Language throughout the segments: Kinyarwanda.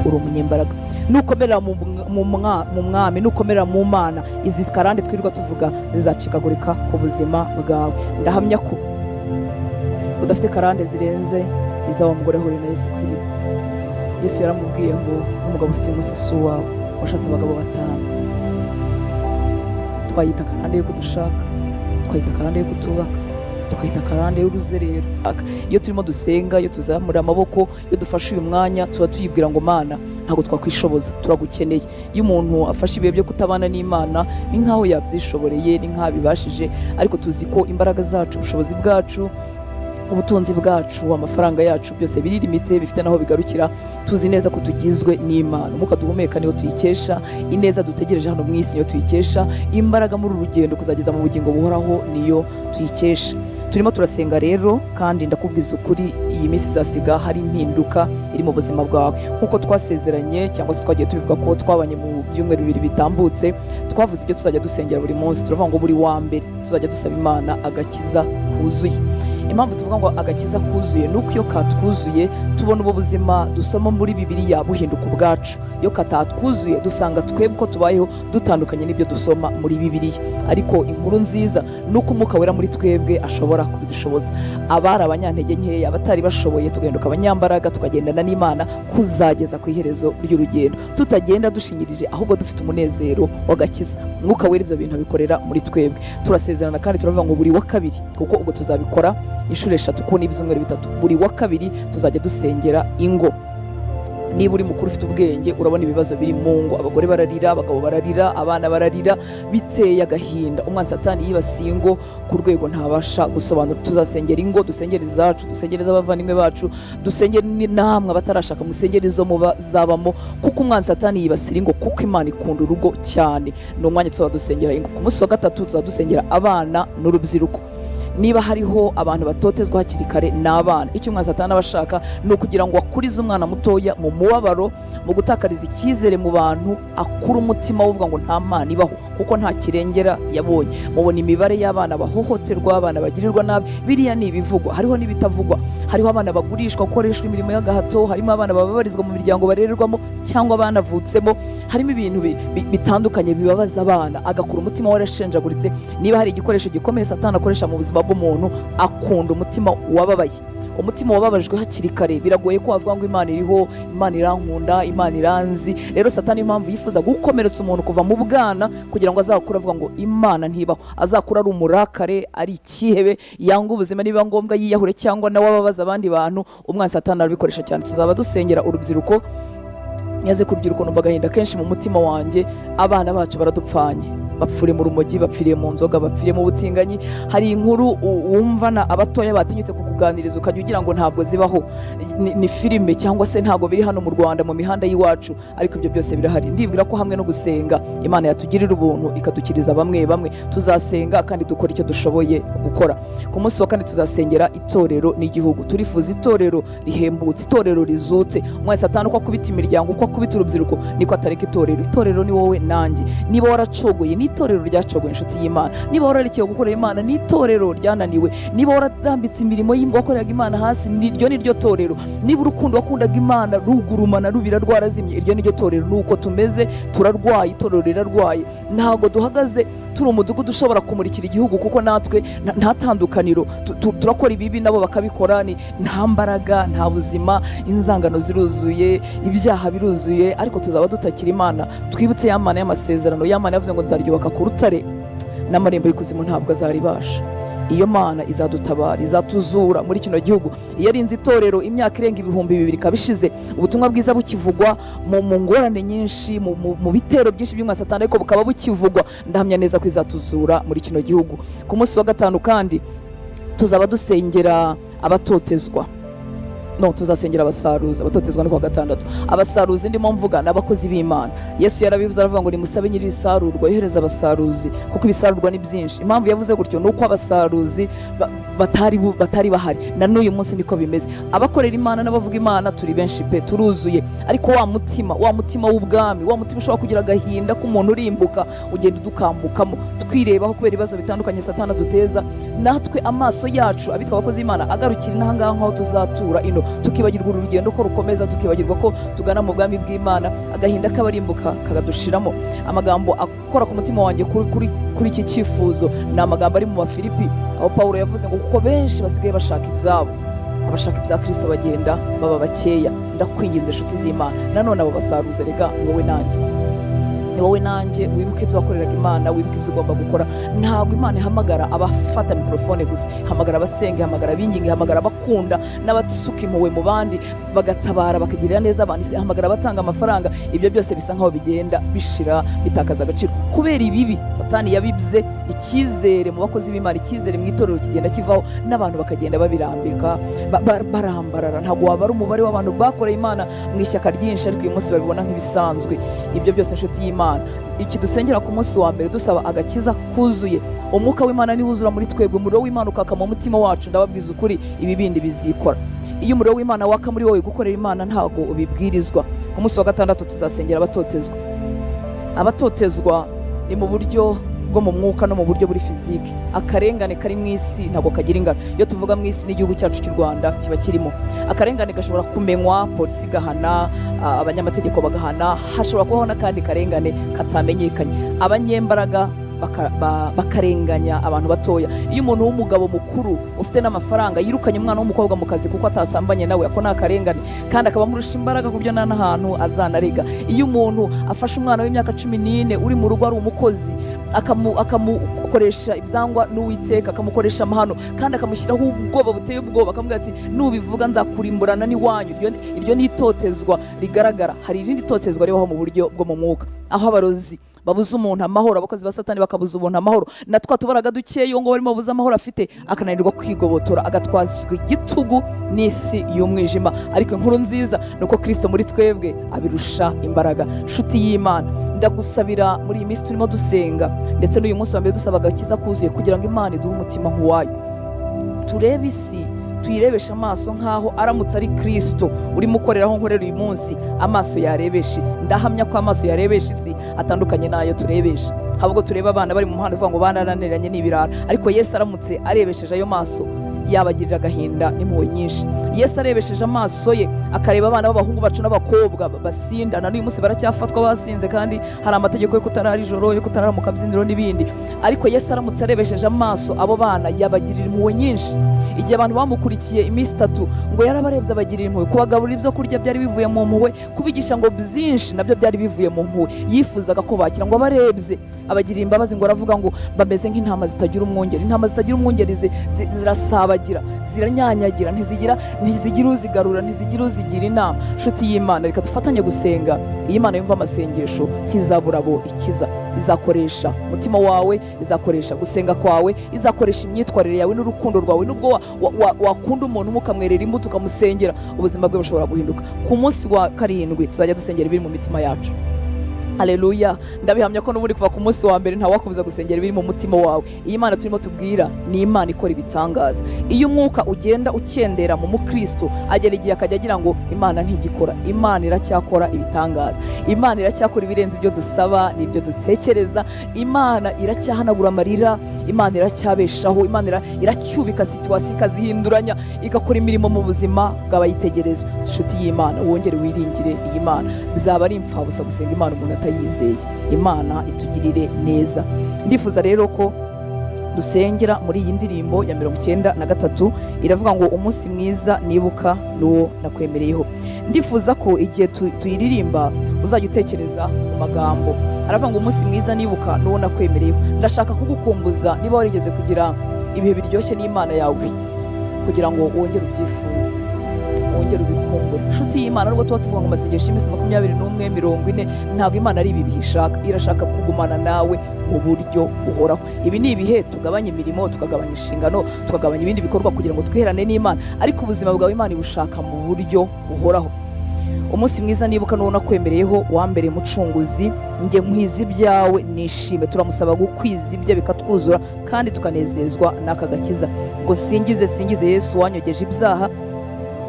Uri umunyembaraga nukomerera mu mwami, nukomerera mu Mana, izi karande twirirwa tuvuga zizacikagurika ku buzima bwawe. Ndahamya ko udafite karande zirenze iz'awa mugore ahuriye na Yesu ku iriba. Yesu yaramubwiye ngo umugabo ufite uyu munsi si uwawe, washatse abagabo 5. Twayita karande yo kudashaka, twayita karande yo kutubaka, twayita karande y'uruzerero. Iyo turimo dusenga, iyo tuzamura amaboko, iyo dufashe uyu mwanya, tuba tuyibwira ngo Mana ntabwo twakwishoboza, turagukeneye. Iyo umuntu afashe ibihe byo kutabana n'Imana ni nkaho yabyishoboreye, ni nkaho abibashije, ariko tuzi ko imbaraga zacu, ubushobozi bwacu, ubutunzi bwacu, amafaranga yacu, byose biri limite, bifite naho bigarukira. Tuzi neza ko tugizwe n'Imana. Umwuka duhumeka niyo tuyikesha, ineza dutegereje hano mu isi niyo tuyikesha, imbaraga muri uru rugendo kuzageza mu bugingo buhoraho niyo tuyikesha. Turimo turasenga rero, kandi ndakubwiza ukuri, iyi minsi izasiga hari impinduka iri mu buzima bwawe. Nk'uko twasezeranye cyangwa se twagiye tubivuga ko twabanye mu byumweru 2 bitambutse, twavuze ibyo tuzajya dusengera buri munsi. Turavuga ngo buri wa mbere tuzajya dusaba Imana agakiza kuzuye. Impamvu tuvuga ngo agakiza kuzuye ni uko iyo katwuzuye tubona ubu buzima dusoma muri Bibiliya buhinduka ubwacu. Iyo katatwuzuye dusanga twebwe uko tubayeho dutandukanye n'ibyo dusoma muri Bibiliya. Ariko inkuru nziza ni uko Umwuka Wera muri twebwe ashobora kubidushoboza. Abari abanyantege nkeya, abatari bashoboye, tugahinduka abanyambaraga, tukagendana n'Imana kuzageza ku iherezo ry'urugendo, tutagenda dushinyirije, ahubwo dufite umunezero w'agakiza. Umwuka Wera ibyo bintu abikorera muri twebwe. Turasezerana kandi turavuga ngo buri wa kabiri, kuko ubwo tuzabikora inshuro 3 kuko ni ibyumweru 3, buri wa kabiri tuzajya dusengera ingo. Niba uri mukuru ufite ubwenge urabona ibibazo biri mu ngo, abagore bararira, abagabo bararira, abana bararira, biteye agahinda. Umwanzi Satani yibasiye ingo ku rwego ntabasha gusobanura. Tuzasengera ingo, dusengere izacu, dusengere iz'abavandimwe bacu, dusengere namwe abatarashaka, musengere izo muzabamo, kuko umwanzi Satani yibasira ingo, kuko Imana ikunda urugo cyane. Ni umwanya tuzaba dusengera ingo. Ku munsi wa 3 tuzaba dusengera abana n'urubyiruko. Niba hariho abantu batotezwa hakiri kare ni abana. Icyo umwanzi Satani aba ashaka ni ukugira ngo akurize umwana mutoya mu mubabaro, mu gutakariza icyizere mu bantu, akura umutima uvuga ngo nta Mana ibaho, kuko nta kirengera yabonye. Mubona imibare y'abana bahohoterwa, abana bagirirwa nabi, biriya ni ibivugwa, hariho n'ibitavugwa. Hariho abana bagurishwa gukoreshwa imirimo y'agahato, harimo abana bababarizwa mu miryango barererwamo cyangwa banavutsemo, harimo ibintu bitandukanye bibabaza abana, agakura umutima warashenjaguritse. Niba hari igikoresho gikomeye Satani akoresha mu buzima bw'umuntu, akunda umutima wababaye, umutima wababajwe hakiri kare. Biragoye ko wavuga ngo Imana iriho, Imana irankunda, Imana iranzi. Rero Satani impamvu yifuza gukomeretsa umuntu kuva mu bwana kugira ngo azakure avuga ngo Imana ntibaho, azakura ari umurakare, ari ikihebe, yanga ubuzima, niba ngombwa yiyahure cyangwa nawe ababaza abandi bantu. Umwanzi Satani arabikoresha cyane. Tuzaba dusengera urubyiruko. Nyaze ku rubyiruko numva agahinda kenshi mu mutima wanjye. Abana bacu baradupfanye, bapfuriye mu rumogi, bapfiriye mu nzoga, bapfiriye mu butinganyi. Hari inkuru wumvana abatoya batinyutse kukuganiriza ukajya ugira ngo ntabwo zibaho, ni filime cyangwa se ntabwo biri hano mu Rwanda mu mihanda y'iwacu, ariko ibyo byose birahari. Ndibwira ko hamwe no gusenga Imana yatugirira ubuntu ikadukiriza bamwe bamwe. Tuzasenga kandi dukora icyo dushoboye gukora. Ku munsi wa 4 tuzasengera itorero n'igihugu. Turifuza itorero rihembutse, itorero rizutse. Umwanzi Satani uko akubita imiryango, uko akubita urubyiruko, niko atareka itorero. Itorero ni wowe nanjye. Niba waracogoye, ni itorero ryacogoye, inshuti y'Imana. Niba wararekeye gukorera Imana, ni itorero ryananiwe. Niba waratambitse imirimo wakoreraga Imana hasi, iryo ni ryo torero. Niba urukundo wakundaga Imana rugurumana rubira rwarazimye, iryo ni ryo torero. Nuko tumeze, turarwaye, itorero rirarwaye. Ntabwo duhagaze turi umudugudu ushobora kumurikira igihugu, kuko natwe nta tandukaniro. Turakora ibibi nabo bakabikora, ni nta mbaraga, nta buzima, inzangano ziruzuye, ibyaha biruzuye, ariko tuzaba dutakira Imana. Twibutse ya Mana y'amasezerano, ya Mana yavuze ngo nzaryubaka ku rutare n'amarembo y'ikuzimu ntabwo azaribasha. Iyo Mana izadutabara, izatuzura muri kino gihugu. Iyo arinze itorero imyaka irenga 2000 ikabishize, ubutumwa bwiza bukivugwa mu ngorane nyinshi, mu bitero byinshi by'umwanzi Satani, ariko bukaba bukivugwa, ndahamya neza ko izatuzura muri kino gihugu. Ku munsi wa 5 kandi tuzaba dusengera abatotezwa. No, tuzasengera abasaruzi. Abatotezwa ni kuwa 6. Abasaruzi ndimo mvuga n'abakozi b'Imana. Yesu yarabivuze aravuga ngo nimusabe nyiri ibisarurwa yohereza abasaruzi, kuko ibisarurwa ni byinshi. Impamvu yavuze gutyo ni uko abasaruzi batari bahari. Na n'uyu munsi niko bimeze. Abakorera Imana n'abavuga Imana turi benshi pe, turuzuye. Ariko wa mutima w'ubwami, wa mutima ushobora kugira agahinda k'umuntu urimbuka, ugenda udukambukamo, twirebaho kubera ibibazo bitandukanye Satani aduteza. Natwe amaso yacu abitwa abakozi b'Imana agarukira inaha ngaha nkaho tuzatura ino. tukibagirwa uru rugendo ko rukomeza, tukibagirwa ko tugana mu bwami bw'Imana, agahinda k'abarimbuka kakadushiramo. Amagambo akora ku mutima wanjye kuri iki cyifuzo ni amagambo ari mu Bafilipi, aho Pawulo yavuze ngo kuko benshi basigaye bashaka ibyabo, abashaka ibya Kristo bagenda baba bakeya. Ndakwinginze inshuti z'Imana, nanone abo basaruze rega ni wowe nanjye, ni wowe nanjye. Wibuke ibyo wakoreraga Imana, wibuke ibyo ugomba gukora. Ntabwo Imana ihamagara abafata mikorofone gusa, ihamagara abasenga, ihamagara abinginga, ihamagara abakunda n'abasuka impuhwe mu bandi, bagatabara, bakagirira neza abantu, ihamagara abatanga amafaranga. Ibyo byose bisa nkaho bigenda bishira, bitakaza agaciro kubera ibibi Satani yabibye. Icyizere mu bakozi b'Imana, icyizere mu itorero kigenda kivaho, n'abantu bakagenda babirambika, barambarara. Ntabwo wabara umubare w'abantu bakoreye Imana mu ishyaka ryinshi, ariko uyu munsi babibona nk'ibisanzwe. Ibyo byose inshuti y'Imana, iki dusengera ku munsi wa mbere dusaba agakiza kuzuye, umwuka w'Imana niwuzura muri twebwe, umuriro w'Imana ukaka mu mutima wacu, ndababwiza ukuri ibi bindi bizikora. Iyo umuriro w'Imana waka muri wowe, gukorera Imana ntabwo ubibwirizwa. Ku munsi wa gatandatu tuzasengera abatotezwa. Abatotezwa ni mu buryo bwo mu mwuka no mu buryo buri fizike. Akarengane kari mu isi ntabwo kagira ingano. Iyo tuvuga mu isi n'igihugu cyacu cy'u Rwanda kiba kirimo. Akarengane gashobora kumenywa, polisi igahana, abanyamategeko bagahana, hashobora kubaho n'akandi karengane katamenyekanye. Abanyembaraga bakarenganya abantu batoya. Iyo umuntu w'umugabo mukuru ufite n'amafaranga yirukanye umwana w'umukobwa mu kazi kuko atasambanye nawe, ako ni akarengane, kandi akaba amurusha imbaraga ku buryo nta n'ahantu azanarega. Iyo umuntu afashe umwana w'imyaka 14 uri mu rugo ari umukozi, akamukoresha ibyangwa n'Uwiteka, akamukoresha amahano, kandi akamushyiraho ubwoba buteye ubwoba, akamubwira ati nubivuga nzakurimburana n'iwanyu, iryo ni itotezwa rigaragara. Hari irindi totezwa ribaho mu buryo bwo mu mwuka, aho abarozi babuza umuntu amahoro, abakozi ba Satani bakabuza umuntu amahoro, na twa tubaraga dukeyo ngo barimo babuza amahoro afite, akananirwa kwigobotora, agatwazwa igitugu n'isi y'umwijima. Ariko inkuru nziza ni uko Kristo muri twebwe abirusha imbaraga. Nshuti y'Imana, ndagusabira muri iyi minsi turimo dusenga, ndetse n'uyu munsi wa mbere dusaba agakiza kuzuye, kugira ngo Imana iduhe umutima nk'uwayo. Turebe isi, tuyirebesha amaso nkaho aramutse ari Kristo urimo ukoreraho nkorera uyu munsi, amaso yarebesha isi. Ndahamya ko amaso yarebesha isi atandukanye n'ayo turebesha. Ahubwo tureba abana bari mu muhanda tuvuga ngo bananiranye n'ibirara, ariko Yesu aramutse arebesheje ayo maso yabagirira agahinda n'impuhwe nyinshi. Yesu arebesheje amaso ye akareba abana b'abahungu bacu n'abakobwa basinda, na n'uyu munsi baracyafatwa basinze, kandi hari amategeko yo kutarara ijoro, yo kutarara mu kabyiniro n'ibindi. Ariko Yesu aramutse arebesheje amaso abo bana yabagirira impuhwe nyinshi. Igihe abantu bamukurikiye iminsi 3 ngo yarabarebye abagirira impuhwe, kubagaburira ibyo kurya byari bivuye mu mpuhwe, kubigisha ngo byinshi nabyo byari bivuye mu mpuhwe. Yifuzaga ko bakira, ngo abarebye abagirira imbabazi, ngo aravuga ngo bameze nk'intama zitagira umwungeri. Intama zitagira umwungeri zirasabagira, ziranyanyagira, ntizigira uzigarura, ntizigira uzigira inama. Nshuti y'Imana, reka dufatanye gusenga. Iyi Imana yumva amasengesho ntizabura abo ikiza. Izakoresha umutima wawe, izakoresha gusenga kwawe, izakoresha imyitwarire yawe n'urukundo rwawe. Nubwo wakunda umuntu ukamwerera imbuto ukamusengera, ubuzima bwe bushobora guhinduka. Ku munsi wa 7 tuzajya dusengera ibiri mu mitima yacu. Haleluya. Ndabihamya ko n'ubundi kuva ku munsi wa mbere ntawakubuza gusengera ibiri mu mutima wawe. Iyi Mana turimo tubwira ni Imana ikora ibitangaza. Iyo umwuka ugenda ukendera mu mukristo, agera igihe akajya agira ngo Imana ntigikora. Imana iracyakora ibitangaza. Imana iracyakora ibirenze ibyo dusaba n'ibyo dutekereza. Imana iracyahanagura amarira, Imana iracyabeshaho, Imana iracyubika situwasiyo ikazihinduranya, igakora imirimo mu buzima bw'abayitegereza. Inshuti y'Imana, wongere wiringire iyi Mana. Bizaba ari impfabusa gusenga Imana umuntu atayizeye. Imana itugirire neza. Ndifuza rero ko dusengera muri iyi ndirimbo ya 93, iravuga ngo umunsi mwiza nibuka n'uwo nakwemereyeho. Ndifuza ko igihe tuyiririmba uzajya utekereza mu magambo. Aravuga ngo umunsi mwiza nibuka n'uwo nakwemereyeho. Ndashaka kugukumbuza niba warigeze kugira ibihe biryoshye n'Imana yawe, kugira ngo wongere ubyifuze, wongere ubikumbure. Inshuti y'Imana, nubwo tuba tuvuga ngo amasengesho y'iminsi 21, 40, ntabwo Imana ari ibi bihe ishaka. Irashaka kugumana nawe mu buryo buhoraho. Ibi ni ibihe tugabanya imirimo, tukagabanya inshingano, tukagabanya ibindi bikorwa kugira ngo twiherane n'Imana, ariko ubuzima bwawe Imana ibushaka mu buryo buhoraho. Umunsi mwiza nibuka n'uwo nakwemereyeho, wambere mucunguzi, njye nkwiza ibyawe nishime. Turamusaba gukwiza ibye bikatwuzura kandi tukanezezwa n'aka gakiza. Ngo singize singize Yesu wanyogeje ibyaha,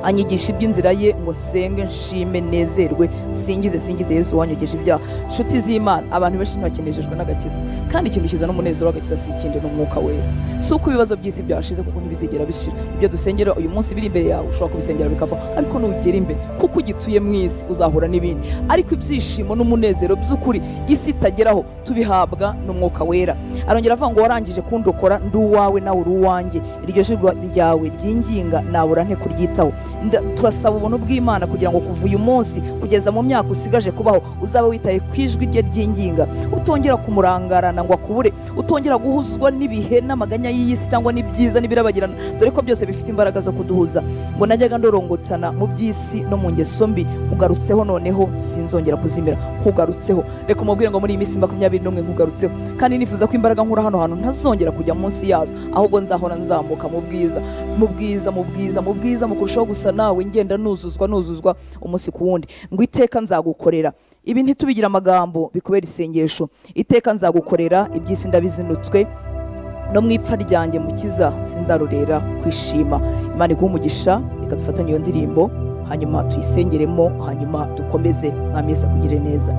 Anyigisha iby'inzira ye ngo senge nshime nezerwe singize singize Yesu wanyogeje ibyaha. Nshuti z'Imana, abantu benshi ntibakenejejwe n'agakiza, kandi ikintu kizana umunezero w'agakiza si ikindi, ni umwuka wera. Si uko ibibazo by'isi byashize, kuko ntibizigera bishira. Ibyo dusengera uyu munsi biri imbere yawe ushobora kubisengera bikava, ariko nugera imbere kuko ugituye mu isi uzahura n'ibindi. Ariko ibyishimo n'umunezero by'ukuri isi itageraho tubihabwa n'umwuka wera. Arongera avuga ngo warangije kundokora, ndi uwawe nawe uri uwanjye, iryo jwi ryawe ryinginga nabura nte kuryitaho. Turasaba ubuntu bw'Imana kugira ngo kuva uyu munsi kugeza mu myaka usigaje kubaho uzaba witaye ku ijwi rye ryinginga, utongera kumurangarana ngo akubure, utongera guhuzwa n'ibihe n'amaganya y'isi cyangwa n'ibyiza n'ibirabagirana, dore ko byose bifite imbaraga zo kuduhuza. Ngo najyaga ndorongotana mu by'isi no mu ngeso mbi, nkugarutseho noneho sinzongera kuzimira, nkugarutseho. Reka umubwire ngo muri iyi minsi 21 nkugarutseho, kandi nifuza ko imbaraga nkura hano hantu ntazongera kujya munsi yazo, ahubwo nzahora nzamuka mu bwiza, mu bwiza, mu bwiza, mu bwiza, mu kurushaho gusa nawe, ngenda nuzuzwa nuzuzwa umunsi ku wundi. Ngo iteka nzagukorera ibi, ntitubigira amagambo, bikubera isengesho. Iteka nzagukorera iby'isi ndabizinutswe, no mu ipfa ryanjye mukiza sinzarorera kwishima. Imana iguhe umugisha. Reka dufatanye iyo ndirimbo hanyuma tuyisengeremo, hanyuma dukomeze. Mwami Yesu akugirire neza.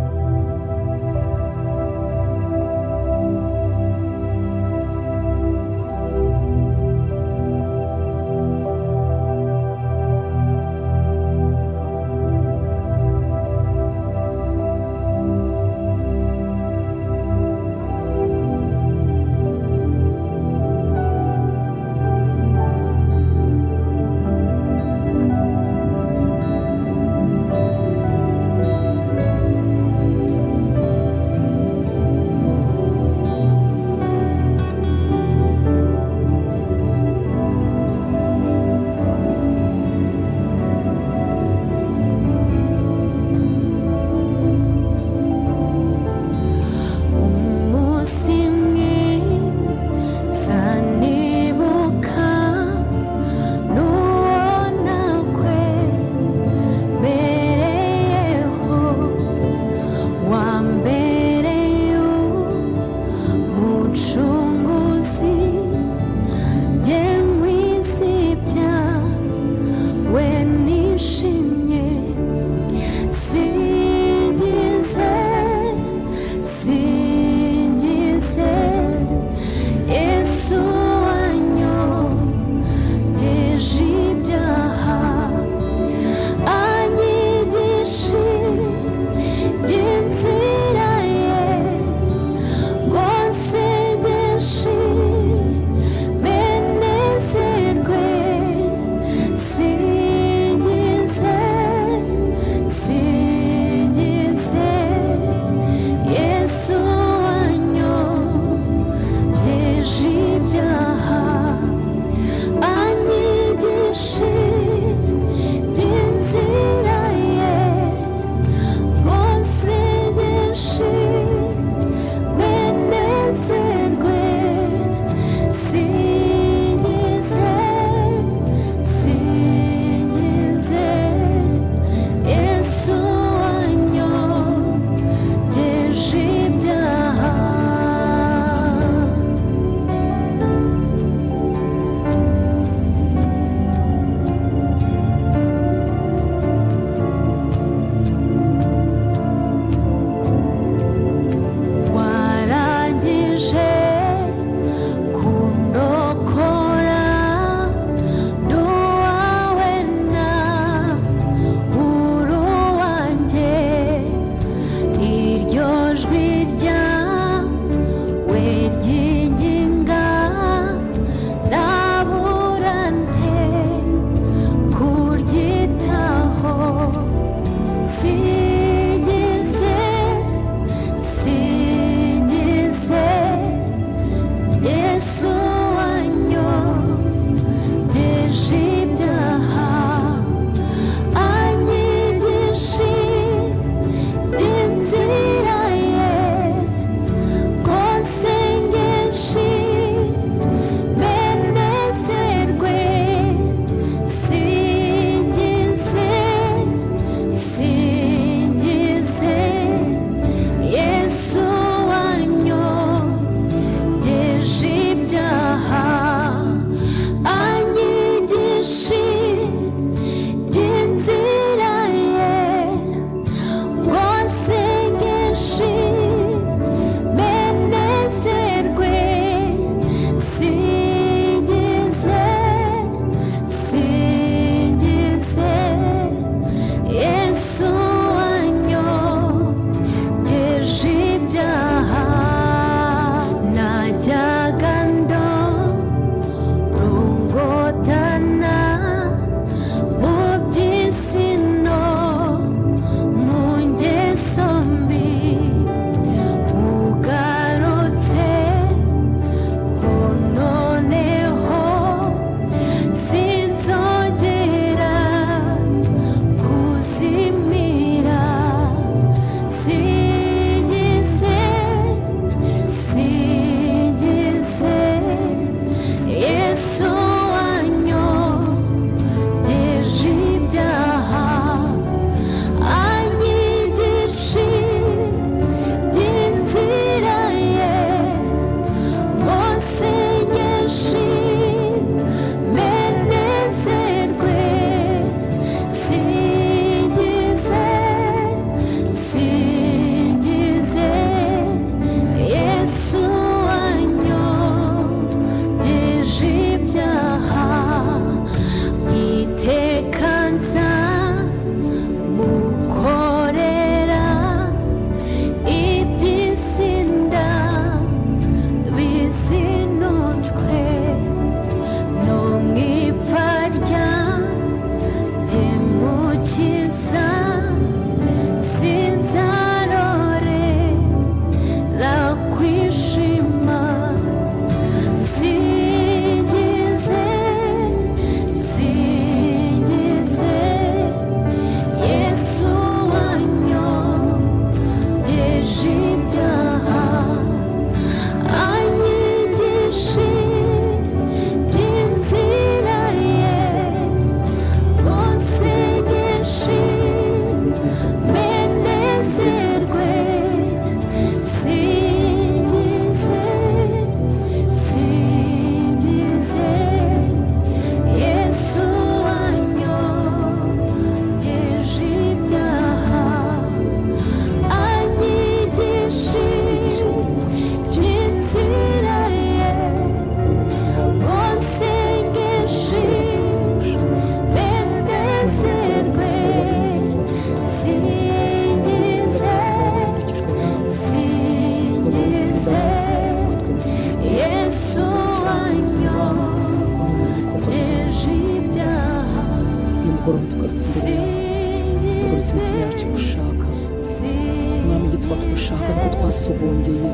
Twasogongeye,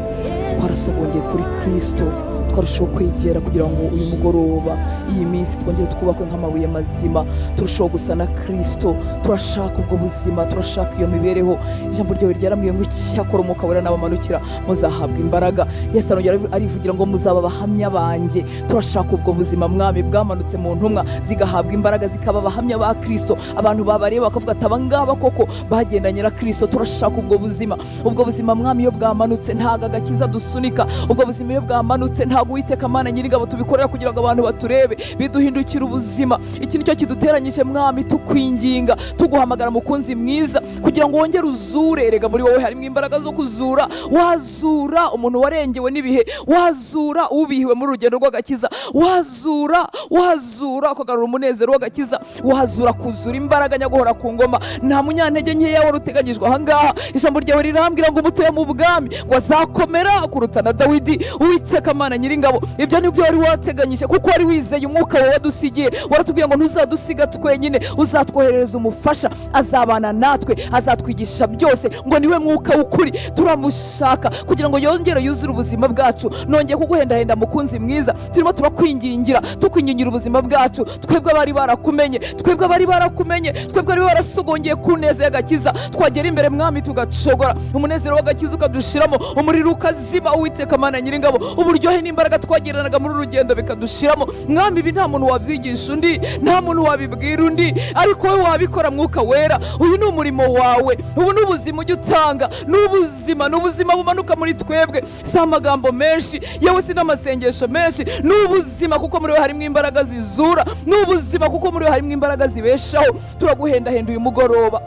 twarasogongeye kuri Kristo, twarushaho kwegera kugira ngo uyu mugoroba, iyi minsi twongere twubakwe nk'amabuye mazima, turushaho gusa na Kristo. Turashaka ubwo buzima, turashaka iyo mibereho. Ijambo ryawe ryarambwiye ngo icyakora Umwuka Wera nabamanukira muzahabwa imbaraga. Yesu arongera arivugira ngo muzaba abahamya banjye. Turashaka ubwo buzima Mwami bwamanutse mu ntumwa zigahabwa imbaraga, zikaba abahamya ba Kristo. Abantu babareba bakavuga ati aba ngaba koko bagendanye na Kristo. Turashaka ubwo buzima. Ubwo buzima Mwami iyo bwamanutse ntago agakiza dusunika. Ubwo buzima iyo bwamanutse ntago Uwiteka Mana Nyiringabo tubikorera kugira ngo abantu baturebe, biduhindukira ubuzima. Iki nicyo kiduteranyije Mwami, tukwinginga, tuguhamagara mukunzi mwiza kugira ngo wongere uzure. Erega muri wowe harimo imbaraga zo kuzura. Wazura umuntu warengewe n'ibihe, wazura ubihiwe muri rugendo rw'agakiza, wazura, wazura ukagarura umunezero w'agakiza, wazura kuzura imbaraga nyaguhora ku ngoma. Nta munyantege nkeya wari uteganyijwe aha ngaha. Ijambo ryawe rirambwira ngo umutuye mu bwami ngo azakomera kuruta na Dawidi. Uwiteka Mana Nyiringabo, ibyo nibyo wari wateganyije, kuko wari wizeye umwuka wawe wadusigiye. Waratubwiye ngo ntuzadusiga twenyine, uzatwoherereza umufasha, azabana natwe, azatwigisha byose, ngo niwe mwuka w'ukuri. Turamushaka kugira ngo yongere yuzure ubuzima bwacu. Nongeye kuguhendahenda mukunzi mwiza, turimo turakwingingira, tukwingingira ubuzima bwacu. Twebwe abari barakumenye, twebwe abari barakumenye, twebwe abari barasogongeye ku neza y'agakiza, twagera imbere Mwami tugacogora, umunezero w'agakiza ukadushiramo, umuriro ukazima. Uwiteka Mana Nyiringabo, uburyohe n'imbaraga twagiranaga muri rugendo bikadushiramo. Mwami, ibi nta muntu wabyigisha undi, nta muntu wabibwira undi, ariko wowe wabikora Mwuka Wera. Uyu ni umurimo wawe, ubu ni ubuzima ujya utanga, ni ubuzima, ni ubuzima bumanuka muri twebwe. Si amagambo menshi, yewe si n'amasengesho menshi, ni ubuzima kuko muri we harimo imbaraga zizura, ni ubuzima kuko muri we harimo imbaraga zibeshaho. Turaguhendahenda uyu mugoroba.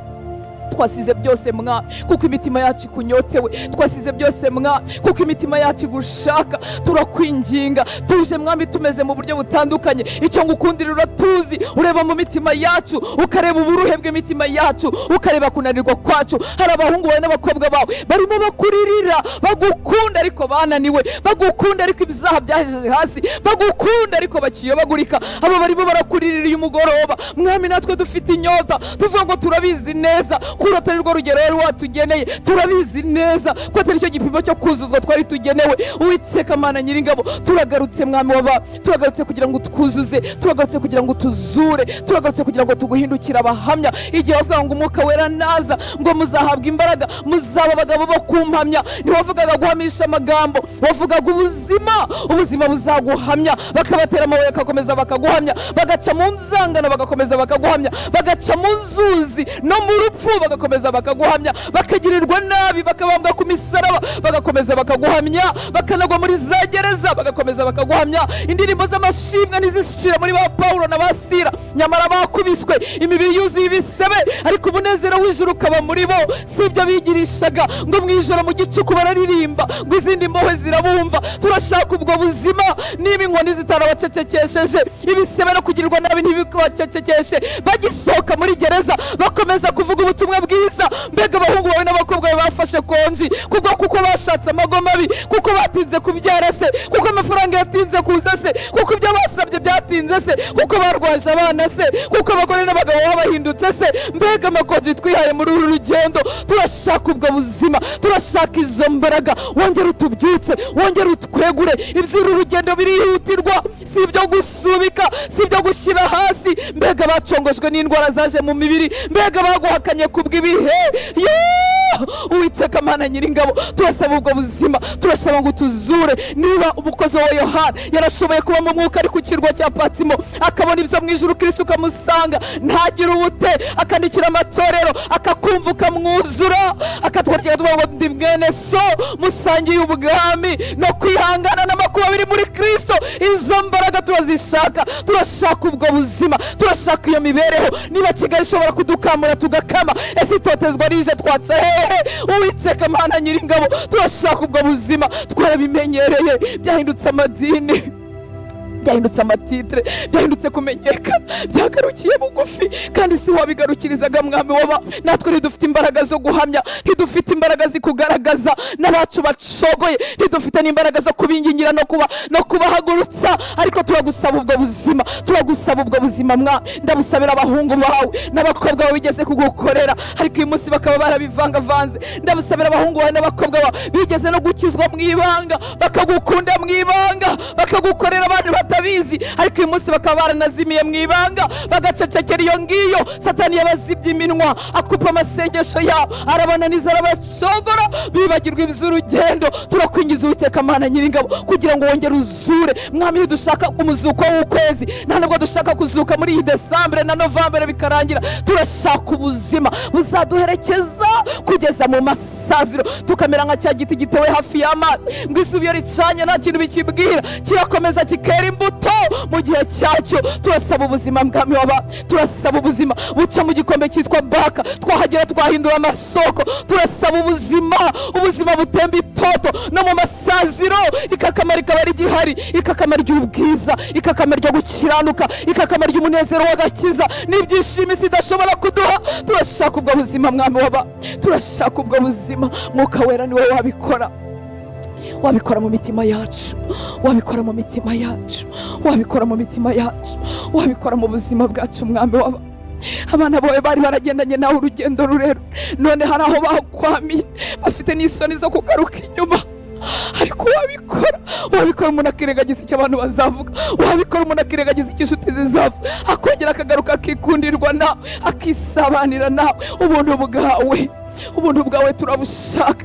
Twasize byose mwa kuko imitima yacu ikunyotewe, twasize byose mwa kuko imitima yacu igushaka. Turakwinginga, tuje Mwami tumeze mu buryo butandukanye. Icyo ngukundira uratuzi, ureba mu mitima yacu, ukareba uburuhe bw'imitima yacu, ukareba kunanirwa kwacu. Hari abahungu bawe n'abakobwa bawe barimo bakuririra, bagukunda ariko bananiwe, bagukunda ariko ibyaha byahejeje hasi, bagukunda ariko bakiyobagurika. Abo barimo barakuririra uyu mugoroba Mwami, natwe dufite inyota, tuvuga ngo turabizi neza ko atari rwo rugero wari watugeneye, turabizi neza ko atari cyo gipimo cyo kuzuzwa twari tugenewe. Uwiteka Mana Nyiringabo, turagarutse Mwami waba, turagarutse kugira ngo twuzuze, turagarutse kugira ngo tuzure, turagarutse kugira ngo tuguhindukire abahamya. Igihe wavuga ngo Umwuka Wera naza ngo muzahabwa imbaraga, muzaba abagabo bo kumpamya, ntiwavugaga guhamisha amagambo, wavugaga ubuzima. Ubuzima buzaguhamya, bakabatera amabuye bakakomeza bakaguhamya, bagaca mu nzangano bagakomeza bakaguhamya, bagaca mu nzuzi no mu rupfu bagakomeza bakaguhamya, bakagirirwa nabi bakabambwa ku misaraba bagakomeza bakaguhamya, bakanagwa muri za gereza bagakomeza bakaguhamya. Indirimbo z'amashimwe ntizishira muri ba Paulo na ba Sila, nyamara bakubiswe imibiri yuzuye ibisebe, ariko umunezero w'ijuru ukaba muri bo. Si ibyo bigirishaga ngo mu ijoro mu gicuku bararirimba ngo izindi mbohe zirabumva. Turashaka ubwo buzima. Niba inkoni zitarabacecekesheje, ibisebe no kugirirwa nabi ntibikabacecekeshe, bagisohoka muri gereza bakomeza kuvuga ubutumwa bwiza. Mbega abahungu bawe n'abakobwa bawe bafashe konji kubwo kuko bashatse amago mabi, kuko batinze kubyara se, kuko amafaranga yatinze kuza se, kuko ibyo basabye byatinze se, kuko barwaje abana se, kuko abagore n'abagabo babahindutse se. Mbega amakonji twihaye muri uru rugendo. Turashaka ubwo buzima, turashaka izo mbaraga. Wongere utubyutse, wongere utwegure. Iby'uru rugendo birihutirwa, si ibyo gusubika, si ibyo gushyira hasi. Mbega bacongojwe n'indwara zaje mu mibiri, mbega baguhakanye kubw'ibihe. Uwiteka Mana Nyiringabo, turasaba ubwo buzima, turasaba ngo tuzure. Niba umukozi wa Yohana yarashoboye kuba mu mwuka ari ku kirwa cya Patimo, akabona ibyo mu ijuru, Kristo ukamusanga, ntagire ubute, akandikira amatorero, akakumva ukamwuzura, akatwandikira tuvuga ngo ndi mwene so musangiye ubwami no kwihangana n'amakuba biri muri Kristo. Izo mbaraga turazishaka, turashaka ubwo buzima, turashaka iyo mibereho. Niba Kigali ishobora kudukamura tugakama, ese itotezwa rije twatsa hehe? Uwiteka Mana Nyiringabo, turashaka ubwo buzima. Twarabimenyereye, byahindutse amadini, Byahindutse amatitire, byahindutse kumenyekana, byagarukiye bugufi, kandi si wabigarukirizaga mwami waba. Natwe ntidufite imbaraga zo guhamya, ntidufite imbaraga zikugaragaza, n'abacu bacogoye ntidufite n'imbaraga zo kubingingira no kubahagurutsa, ariko turagusaba ubwo buzima, turagusaba ubwo buzima mwa. Ndabusabira abahungu bawe n'abakobwa bawe bigeze kugukorera, ariko uyu munsi bakaba barabivangavanze. Ndabusabira abahungu bawe n'abakobwa bawe bigeze no gukizwa mu ibanga, bakagukunda mu ibanga, bakagukorera abantu batabizi, ariko uyu munsi bakaba baranazimiye mu ibanga, bagacecekera iyo ngiyo. Satani yabazibye iminwa, akupa amasengesho yabo, arabananiza, arabacogora, bibagirwa iby'urugendo. Turakwingiza Uwiteka Mana Nyiringabo kugira ngo wongere uzure mwami. Iyo dushaka umuzuko w'ukwezi, nta nubwo dushaka kuzuka muri iyi Desambere na Novambere bikarangira. Turashaka ubuzima buzaduherekeza kugeza mu masaziro, tukamera nka cya giti gitewe hafi y'amazi, ngo izuba iyo ricanye nta kintu bikibwira, kirakomeza kikera imbuto mu gihe cyacyo. Turasaba ubuzima mwami waba, turasaba ubuzima buca mu gikombe cyitwa Baka, twahagera twahindura amasoko. Turasaba ubuzima, ubuzima butemba itoto no mu masaziro, ikakama rikaba rigihari, ikakama ry'ubwiza, ikakama ryo gukiranuka, ikakama ry'umunezero w'agakiza n'ibyishimo isi idashobora kuduha. Turashaka ubwo buzima mwami waba, turashaka ubwo buzima. Mwuka Wera niwe wabikora, wabikora mu mitima yacu, wabikora mu mitima yacu, wabikora mu mitima yacu, wabikora mu buzima bwacu mwami waba. Abana bawe bari baragendanye nawe urugendo rurerure, none hari aho bakwamiye, bafite n'isoni zo kugaruka inyuma, ariko wabikora, wabikora umuntu akirengagiza icyo abantu bazavuga, wabikora umuntu akirengagiza icyo inshuti zizavuga, akongera akagaruka akikundirwa nawe, akisabanira nawe. Ubuntu bwawe, ubuntu bwawe turabushaka,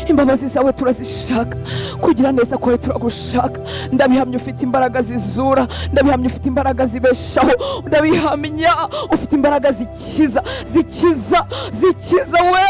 imbabazi zawe turazishaka, kugira neza kwawe turagushaka. Ndabihamya ufite imbaraga zizura, ndabihamya ufite imbaraga zibeshaho, ndabihamya ufite imbaraga zikiza, zikiza, zikiza we,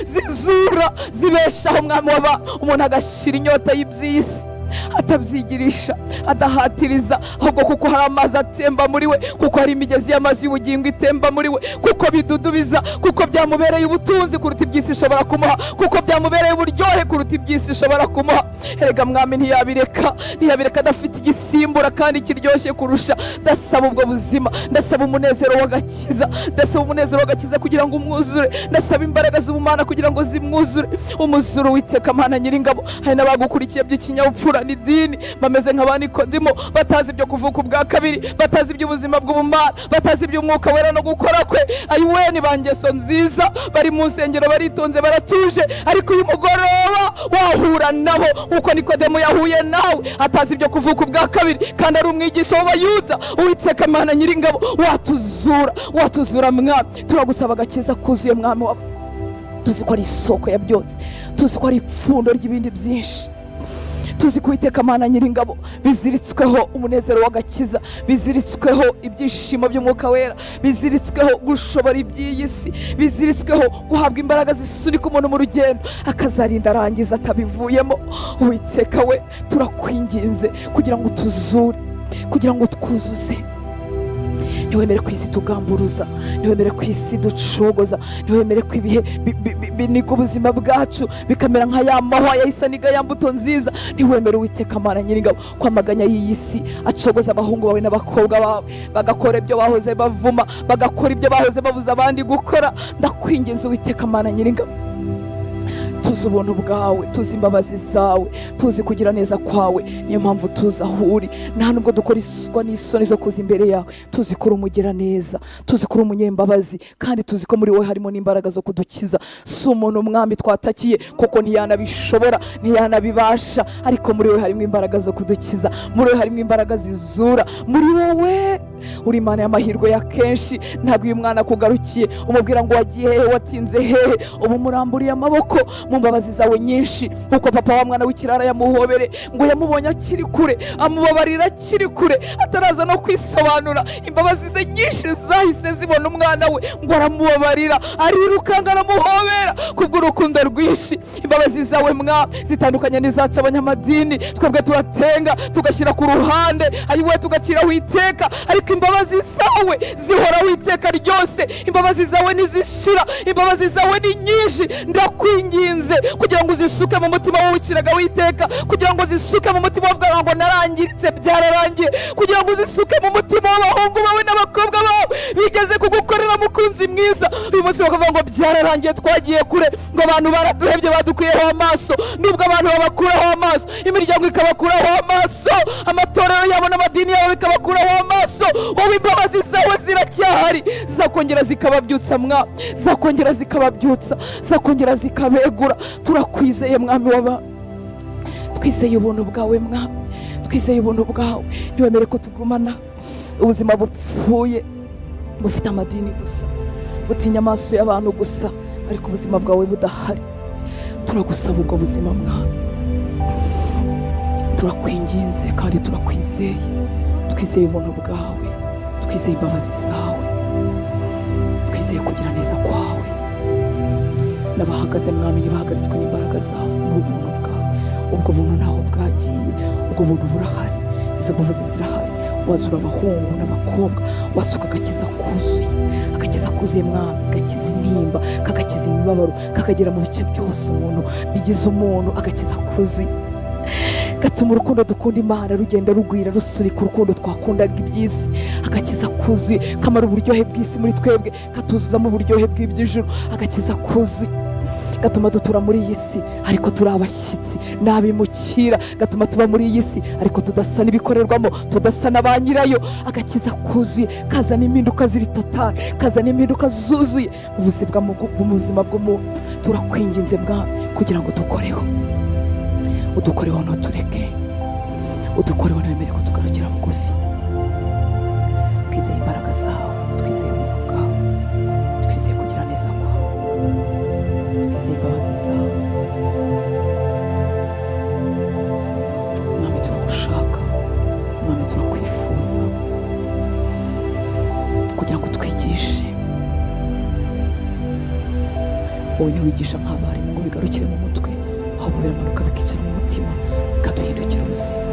zizura, zibeshaho mwami waba. Umuntu agashira inyota y'iby'isi atabyigirisha, adahatiriza, ahubwo kuko hari amazi atemba muri we, kuko hari imigezi y'amazi y'ubugingo itemba muri we, kuko bidudubiza, kuko byamubereye ubutunzi kuruta iby'isi ishobora kumuha, kuko byamubereye uburyohe kuruta iby'isi ishobora kumuha. Erega mwami ntiyabireka, ntiyabireka adafite igisimbura kandi kiryoshye kurusha. Ndasaba ubwo buzima, ndasaba umunezero w'agakiza, ndasaba umunezero w'agakiza kugira ngo umwuzure, ndasaba imbaraga z'ubumana kugira ngo zimwuzure. Umuzuro Uwiteka Mana Nyiringabo. Hari n'abagukurikiye by'ikinyabupfura n'idini, bameze nka ba Nikodimo, batazi ibyo kuvuka ubwa kabiri, batazi iby'ubuzima bw'ubumana, batazi iby'umwuka wera no gukora kwe. Ayiwe ni ba ngeso nziza, bari mu nsengero, baritonze, baratuje, ariko uyu mugoroba wahura nabo nkuko Nikodemo yahuye nawe, atazi ibyo kuvuka ubwa kabiri kandi ari umwigisha w'Abayuda. Uwiteka Mana Nyiringabo, watuzura, watuzura mwami. Turagusaba agakiza kuzuye mwami wawe. Tuzi ko ari isoko ya byose, tuzi ko ari ipfundo ry'ibindi byinshi, tuzi ko Uwiteka Mana Nyiringabo biziritsweho umunezero w'agakiza, biziritsweho ibyishimo by'umwuka wera, biziritsweho gushobora iby'iyi si, biziritsweho guhabwa imbaraga zisunika umuntu mu rugendo akazarinda arangiza atabivuyemo. Uwiteka we, turakwinginze kugira ngo tuzure, kugira ngo twuzuze. Ntiwemere ku isi tugamburuza, ntiwemere ku isi ducogoza, ntiwemere ko ibihe biniga ubuzima bwacu bikamera nka ya mahwa yahise aniga ya mbuto nziza. Ntiwemere Uwiteka Mana Nyiringabo kwamaganya y'iyi si acogoza abahungu bawe n'abakobwa bawe, bagakora ibyo bahoze bavuma, bagakora ibyo bahoze babuza abandi gukora. Ndakwinginze Uwiteka Mana Nyiringabo, tuzi ubuntu bwawe, tuzi imbabazi zawe, tuzi kugira neza kwawe, niyo mpamvu tuzi aho uri. Nta nubwo dukoreswa n'isoni zo kuza imbere yawe, tuzi ko uri umugiraneza, tuzi ko uri umunyembabazi, kandi tuzi ko muri wowe harimo n'imbaraga zo kudukiza. Si umuntu umwami twatakiye kuko ntiyanabishobora, ntiyanabibasha, ariko muri wowe harimo imbaraga zo kudukiza, muri wowe harimo imbaraga zizura, muri wowe uri Imana y'amahirwe ya kenshi. Ntabwo uyu mwana akugarukiye umubwira ngo wagiye hehe, watinze hehe, ubu muramburiye amaboko mu mbabazi zawe nyinshi, nkuko papa wa mwana w'ikirara yamuhobere ngo yamubonye akiri kure, amubabarira akiri kure, ataraza no kwisobanura. Imbabazi ze nyinshi zahise zibona umwana we ngo aramubabarira, arirukanga aramuhobera kubw'urukundo rwinshi. Imbabazi zawe mwa zitandukanye n'izacu abanyamadini, twebwe turatenga tugashyira ku ruhande, ayiwe tugaciraho iteka, ariko imbabazi zawe zihoraho iteka ryose. Imbabazi zawe ntizishira, imbabazi zawe ni nyinshi. Ndakwinginze Ndakwinginze kugira ngo uzisuke mu mutima w'uwukiraga witeka, kugira ngo uzisuke mu mutima wavuga ngo narangiritse byararangiye, kugira ngo uzisuke mu mutima w'abahungu bawe n'abakobwa bawe bigeze kugukorera mukunzi mwiza. Uyu munsi bakavuga ngo byararangiye, twagiye kure, ngo abantu baraduhebye, badukuyeho amaso. Nubwo abantu babakuraho amaso, imiryango ikabakuraho amaso, amatorero yabo n'amadini yabo bikabakuraho amaso, wowe imbabazi zawe ziracyahari, zakongera zikababyutsa mwa, zakongera zikababyutsa, zakongera zikabegura. Turakwizeye mwami w'aba, twizeye ubuntu bwawe mwami, twizeye ubuntu bwawe. Ntiwemere ko tugumana ubuzima bupfuye bufite amadini gusa, butinya amaso y'abantu gusa, ariko ubuzima bwawe budahari. Turagusaba ubwo buzima mwami, turakwinginze kandi turakwizeye, twizeye ubuntu bwawe, twizeye imbabazi zawe, twizeye kugira neza kwawe. N'abahagaze mwami ntibahagaritswe n'imbaraga zawe, n'ubuntu bwawe. Ubwo buntu ntaho bwagiye, ubwo buntu burahari, izo mbabazi zirahari. Wazura abahungu n'abakobwa, wasuka agakiza kuzuye, agakiza kuzuye mwami, gakiza intimba, kagakiza imibabaro, kakagera mu bice byose umuntu bigize umuntu. Agakiza kuzuye gatuma urukundo dukunda Imana rugenda rugwira, rusunika urukundo twakundaga iby'isi. Agakiza kuzuye kamara uburyohe bw'isi muri twebwe, katuzuzamo uburyohe bw'iby'ijuru. Agakiza kuzuye gatuma dutura muri iyi si ariko turi abashyitsi n'abimukira, gatuma tuba muri iyi si ariko tudasa n'ibikorerwamo, tudasa na ba nyirayo. Agakiza kuzuye kazana impinduka ziri totali, kazana impinduka zuzuye mu buzima bw'umuntu. Turakwinginze mwami kugira ngo dukoreho, udukoreho ntutureke, udukoreho ntiwemere ko tugarukira bugufi. Twizeye imbaraga zawe, twizeye ubuntu bwawe, twizeye kugira neza kwawe, twizeye imbabazi zawe. Mwami turagushaka, mwami turakwifuza kugira ngo utwigishe. Wowe ntiwigisha nk'abarimu ngo bigarukire mu mutwe, ahubwo biramanuka bikicara mu mutima, bikaduhindukira ubuzima.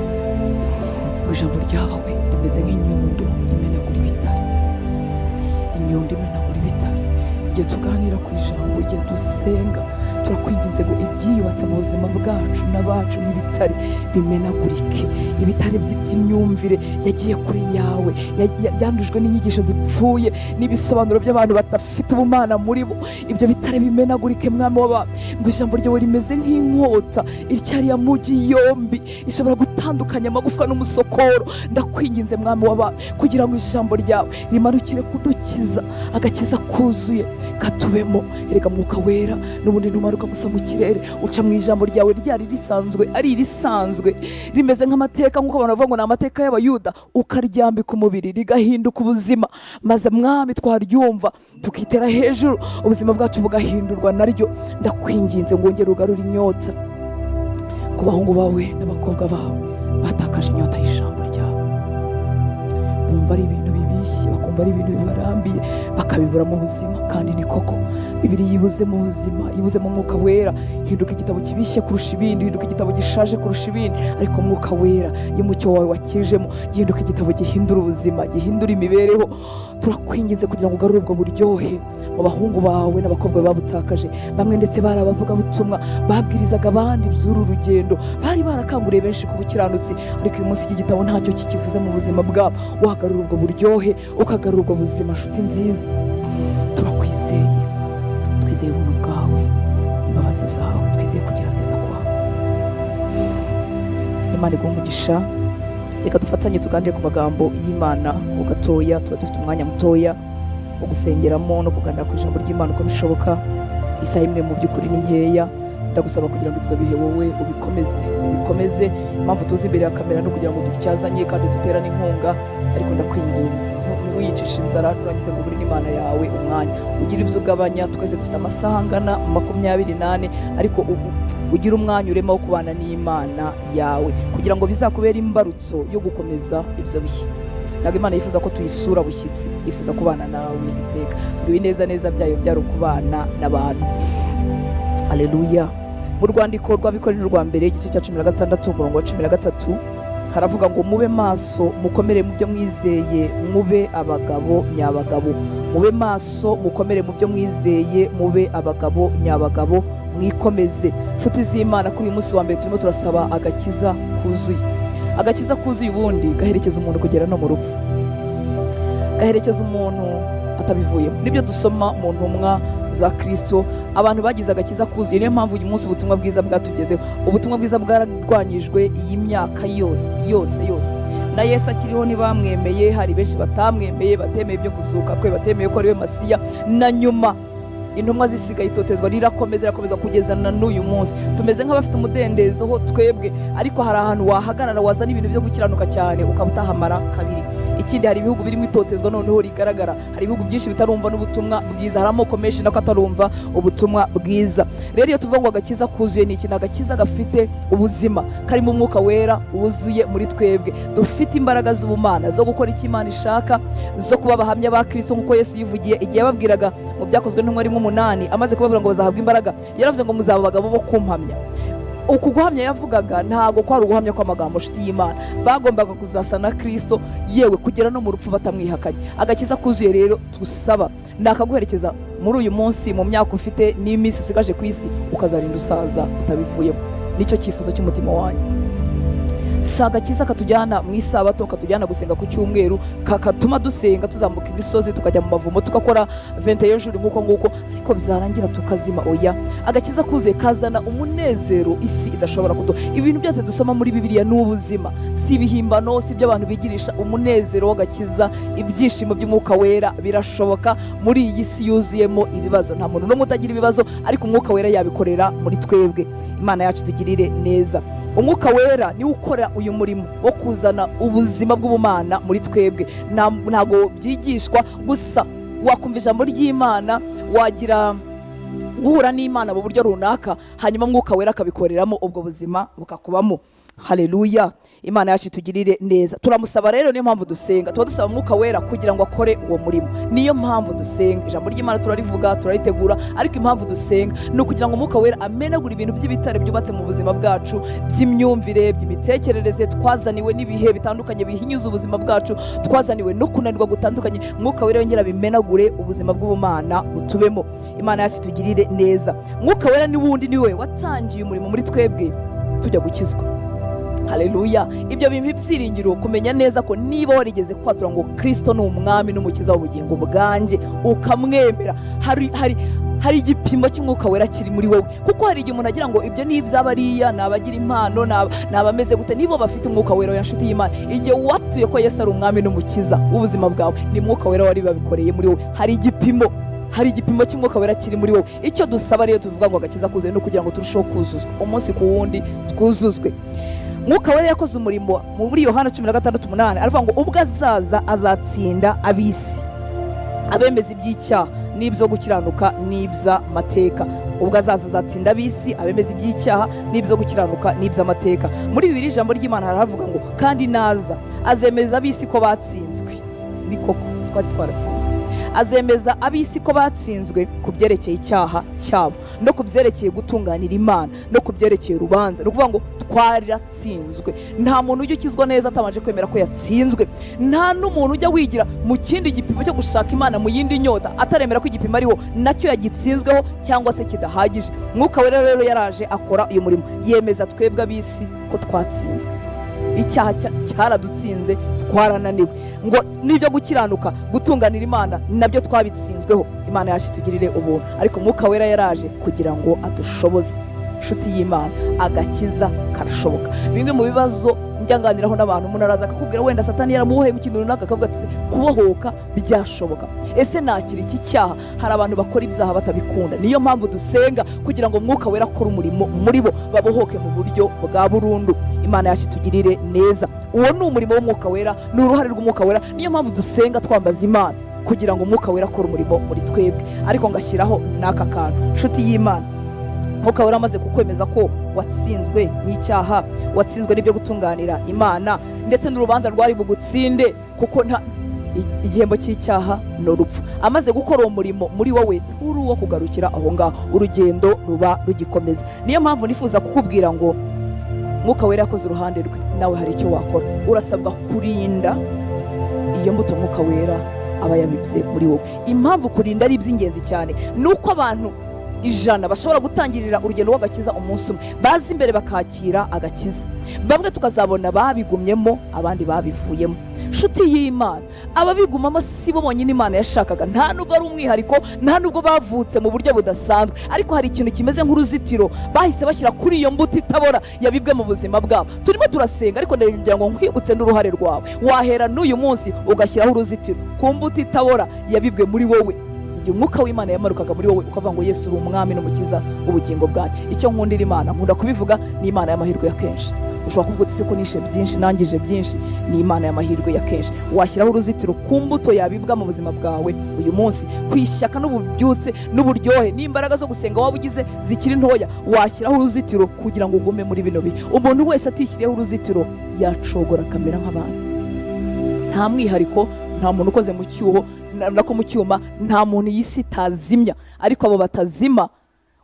Ngo ijambo ryawe rimeze nk'inyundo imenagura ibitare, inyundo imenagura ibitare. Igihe tuganira ku ijambo, igihe dusenga, turakwinginze ngo ibyiyubatse mu buzima bwacu n'abacu n'ibitare bimenagurike. Ibitare by'imyumvire yagiye kure yawe, yandujwe n'inyigisho zipfuye n'ibisobanuro by'abantu badafite ubumana muri bo, ibyo bitare bimenagurike mwami w'abantu. Ngo ijambo ryawe rimeze nk'inkota ityariye amugi yombi, ishobora gutandukanya amagufwa n'umusokoro. Ndakwinginze mwami w'abantu kugira ngo ijambo ryawe rimanukire kudukiza, agakiza kuzuye katubemo. Erega Mwuka Wera n'ubundi ntumanuka gusa mu kirere, uca mu ijambo ryawe ryari risanzwe, ari irisanzwe rimeze nk'amateka, nk'uko abantu bavuga ngo ni amateka y'Abayuda, ukaryambika umubiri rigahinduka ubuzima, maze mwami twaryumva tukitera hejuru, ubuzima bwacu bugahindurwa naryo. Ndakwinginze ngo wongere ugarure inyota ku bahungu bawe n'abakobwa bawe batakaje inyota y'ijambo ryawe, bumva ari ibintu bibishye, bakumva ari ibintu bibarambiye, bakabibura mu buzima. Kandi ni koko Bibiliya ibuze mu buzima, ibuze mu Mwuka Wera, hinduka igitabo kibishye kurusha ibindi, hinduka igitabo gishaje kurusha ibindi, ariko Mwuka Wera iyo umucyo wawe wakijemo, gihinduka igitabo gihindura ubuzima, gihindura imibereho. Turakwinginze kugira ngo ugarure ubwo buryohe mu bahungu bawe n'abakobwa babutakaje. Bamwe ndetse bari abavugabutumwa, babwirizaga abandi by'uru rugendo, bari barakanguriye benshi ku bukiranutsi, ariko uyu munsi iki gitabo ntacyo kikivuze mu buzima bwabo. Wagarura ubwo buryohe, ukagarura ubwo buzima. Nshuti nziza, turakwizeye, twizeye ubuntu bwawe, imbabazi zawe, twizeye kugira neza kwawe. Imana iguhe umugisha. Reka dufatanye tuganire ku magambo y'Imana ho gatoya. Tuba dufite umwanya mutoya wo gusengeramo no kuganira ku ijambo ry'Imana uko bishoboka. Isaha imwe mu by'ukuri ni nkeya. Ndagusaba kugira ngo ibyo bihe wowe ubikomeze, ubikomeze. Impamvu tuzi imbere ya kamera no kugira ngo dutyazanye kandi duterane inkunga, ariko ndakwinginze ntiwiyicishe inzara, nurangiza ngo ubure n'Imana yawe umwanya. Ugire ibyo ugabanya. Twese dufite amasaha angana 24, ariko ugire umwanya urema wo kubana n'Imana yawe kugira ngo bizakubere imbarutso yo gukomeza ibyo bihe. Ntabwo Imana yifuza ko tuyisura bushyitsi, yifuza kubana nawe iteka. Ngo ibineza neza byayo byari ukubana n'abantu. Haleluya. Mu rwandiko rw'Abikorinto rwa mbere igice cya 16 umurongo wa 13 haravuga ngo mube maso mukomere mu byo mwizeye, mube abagabo nyabagabo. Mube maso mukomere mu byo mwizeye, mube abagabo nyabagabo. Mwikomeze nshuti z'Imana. Kuri uyu munsi wa mbere turimo turasaba agakiza kuzuye. Agakiza kuzuye ubundi gaherekeza umuntu kugera no mu rupfu, gaherekeza umuntu atabivuyemo. Nibyo dusoma mu ntumwa za Kristo, abantu bagize agakiza kuzuye. Niyo mpamvu uyu munsi ubutumwa bwiza bwatugezeho. Ubutumwa bwiza bwararwanyijwe iyi myaka yose yose yose, na Yesu akiriho ntibamwemeye. Hari benshi batamwemeye, batemeye ibyo kuzuka kwe, batemeye ko ari we Masiya. Na nyuma intumwa zisigaye itotezwa rirakomeza rirakomeza kugeza na n'uyu munsi. Tumeze nk'abafite umudendezo ho twebwe, ariko hari ahantu wahagarara wazana ibintu byo gukiranuka cyane ukaba utahamara kabiri. Ikindi, hari ibihugu birimo itotezwa noneho rigaragara, hari ibihugu byinshi bitarumva n'ubutumwa bwiza, hari amoko menshi nako atarumva ubutumwa bwiza. Rero iyo tuvuga ngo agakiza kuzuye ni iki? Ni agakiza gafite ubuzima, karimo umwuka wera wuzuye muri twebwe, dufite imbaraga z'ubumana zo gukora icyo Imana ishaka, zo kuba abahamya ba Kristo nk'uko Yesu yivugiye igihe yababwiraga mu Byakozwe n'Intumwa 1:8, amaze kubabwira ngo bazahabwa imbaraga, yaravuze ngo muzaba abagabo bo kumpamya. Uku guhamya yavugaga ntabwo kwari uguhamya kw'amagambo, nshuti y'Imana. Bagombaga kuzasa na Kristo, yewe kugera no mu rupfu batamwihakanye. Agakiza kuzuye rero tusaba ni akaguherekeza muri uyu munsi, mu myaka ufite n'iminsi usigaje ku isi, ukazarinda usaza utabivuyemo. Nicyo cyifuzo cy'umutima wanjye. Si agakiza katujyana mu isabato, katujyana gusenga ku cyumweru, kakatuma dusenga tuzamuka imisozi, tukajya mu mavumo, tugakora 21 jours nk'uko nguko, ariko byarangira tukazima. Oya, agakiza kuzuye kazana umunezero isi idashobora kuduha. Ibintu byose dusoma muri Bibiliya ni ubuzima, si ibihimbano, si ibyo abantu bigirisha. Umunezero w'agakiza, ibyishimo by'umwuka wera birashoboka muri iyi si yuzuyemo ibibazo. Nta muntu n'umwe utagira ibibazo, ariko umwuka wera yabikorera muri twebwe. Imana yacu tugirire neza. Umwuka wera niwe ukora uyu murimo wo kuzana ubuzima bw'ubumana muri twebwe. Ntabwo byigishwa gusa, wakumva ijambo ry'Imana, wagira guhura n'Imana mu buryo runaka, hanyuma umwuka wera akabikoreramo, ubwo buzima bukakubamo. Haleluya, Imana yacu itugirire neza. Turamusaba rero, niyo mpamvu dusenga, tuba dusaba umwuka wera kugira ngo akore uwo murimo. Niyo mpamvu dusenga, ijambo ry'Imana turarivuga, turaritegura, ariko impamvu dusenga ni ukugira ngo umwuka wera amenagure ibintu by'ibitare byubatse mu buzima bwacu, by'imyumvire, by'imitekerereze twazaniwe n'ibihe bitandukanye bihinyuza ubuzima bwacu, twazaniwe no kunanirwa gutandukanye. Umwuka wera yongera bimenagure ubuzima bw'ubumana butubemo. Imana yacu itugirire neza. Umwuka wera ni wundi, niwe watangiye umurimo muri twebwe tujya gukizwa. Haleluya. Ibyo bimpa ibyiringiro kumenya neza ko niba warigeze kwatura ngo Kristo ni umwami n'umukiza w'ubugingo bwanjye, ukamwemera, hari igipimo cy'umwuka wera kiri muri wowe. Kuko hari igihe umuntu agira ngo ibyo ni iby'abariya, ni abagira impano, ni abameze gute, nibo bafite umwuka wera. Ya nshuti y'Imana, igihe watuye ko Yesu ari umwami n'umukiza w'ubuzima bwawe, ni umwuka wera wari babikoreye muri wowe. Hari igipimo cy'umwuka wera kiri muri wowe. Icyo dusaba rero tuvuga ngo agakiza kuzuye ni ukugira ngo turusheho kuzuzwa umunsi ku wundi, twuzuzwe. Mwuka wera yakoze umurimo muri Yohana 16:8, aravuga ngo ubwo azaza azatsinda ab'isi, abemeza iby'icyaha n'ibyo gukiranuka n'iby'amateka. Ubwo azaza azatsinda ab'isi, abemeza iby'icyaha n'ibyo gukiranuka n'iby'amateka. Muri Bibiliya ijambo ry'Imana haravuga ngo kandi naza azemeza ab'isi ko batsinzwe. Ni koko twari twaratsinzwe. Azemeza ab'isi ko batsinzwe ku byerekeye icyaha cyabo, no ku byerekeye gutunganira Imana, no ku byerekeye urubanza. Ni ukuvuga ngo twaratsinzwe. Nta muntu ujya ukizwa neza atabanje kwemera ko yatsinzwe. Nta n'umuntu ujya wigira mu kindi gipimo cyo gushaka Imana mu yindi nyota ataremera ko igipimo ariho nacyo yagitsinzweho cyangwa se kidahagije. Mwuka wera rero yaraje akora uyu murimo, yemeza twebwe ab'isi ko twatsinzwe. Icyaha cyaradutsinze, twarananiwe. Ngo n'ibyo gukiranuka, gutunganira Imana nabyo twabitsinzweho. Imana yacu itugirire ubuntu, ariko umwuka wera yaraje kugira ngo adushoboze. Nshuti y'Imana, agakiza karashoboka. Bimwe mu bibazo njyanganiraho n'abantu, umuntu araza akakubwira wenda Satani yaramuboheye mu kintu runaka, akavuga ati kubohoka byashoboka, ese nakira iki cyaha? Hari abantu bakora ibyaha batabikunda. Niyo mpamvu dusenga kugira ngo umwuka wera akore umurimo muri bo, babohoke mu buryo bwa burundu. Imana yacu itugirire neza. Uwo ni umurimo w'umwuka wera, ni uruhare rw'umwuka wera. Niyo mpamvu dusenga twambaza Imana kugira ngo umwuka wera akore umurimo muri twebwe. Ariko ngashyiraho n'aka kantu, nshuti y'Imana, umwuka wera amaze kukwemeza ko watsinzwe n'icyaha, watsinzwe n'ibyo gutunganira Imana, ndetse n'urubanza rwari bugutsinde, kuko nta igihembo cy'icyaha ni urupfu. Amaze gukora uwo murimo muri wowe, nturi uwo kugarukira aho ngaho, urugendo ruba rugikomeza. Niyo mpamvu nifuza kukubwira ngo mwuka wera yakoze uruhande rwe, nawe hari icyo wakora. Urasabwa kurinda iyo mbuto mwuka wera aba yabibye muri wowe. Impamvu kurinda ari iby'ingenzi cyane ni uko abantu 100 bashobora gutangirira urugendo rw'agakiza umunsi umwe, bazi imbere bakakira agakiza, bamwe tukazabona babigumyemo abandi babivuyemo. Nshuti y'Imana, ababigumamo si bo bonyine Imana yashakaga, nta nubwo ari umwihariko, nta nubwo bavutse mu buryo budasanzwe, ariko hari ikintu kimeze nk'uruzitiro bahise bashyira kuri iyo mbuto itabora yabibwe mu buzima bwabo. Turimo turasenga, ariko ndagira ngo nkwibutse n'uruhare rwawe. Wahera n'uyu munsi ugashyiraho uruzitiro ku mbuto itabora yabibwe muri wowe. Igihe umwuka w'Imana yamarukaga muri wowe ukavuga ngo Yesu uri umwami n'umukiza w'ubugingo bwanjye. Icyo nkundira Imana, nkunda kubivuga, ni Imana y'amahirwe ya kenshi. Ushobora kuvuga uti se ko nishe byinshi, nangije byinshi, ni Imana y'amahirwe ya kenshi. Washyiraho uruzitiro ku mbuto yabibwa mu buzima bwawe uyu munsi, ku ishyaka n'ububyutse n'uburyohe n'imbaraga zo gusenga waba ugize zikiri ntoya, washyiraho uruzitiro kugira ngo ugume muri bino bihe. Umuntu wese atishyiriyeho uruzitiro yacogora akamera nk'abandi. Nta mwihariko, nta muntu ukoze mu cyuho nako mu cyuma, nta muntu y'isi itazimya, ariko abo batazima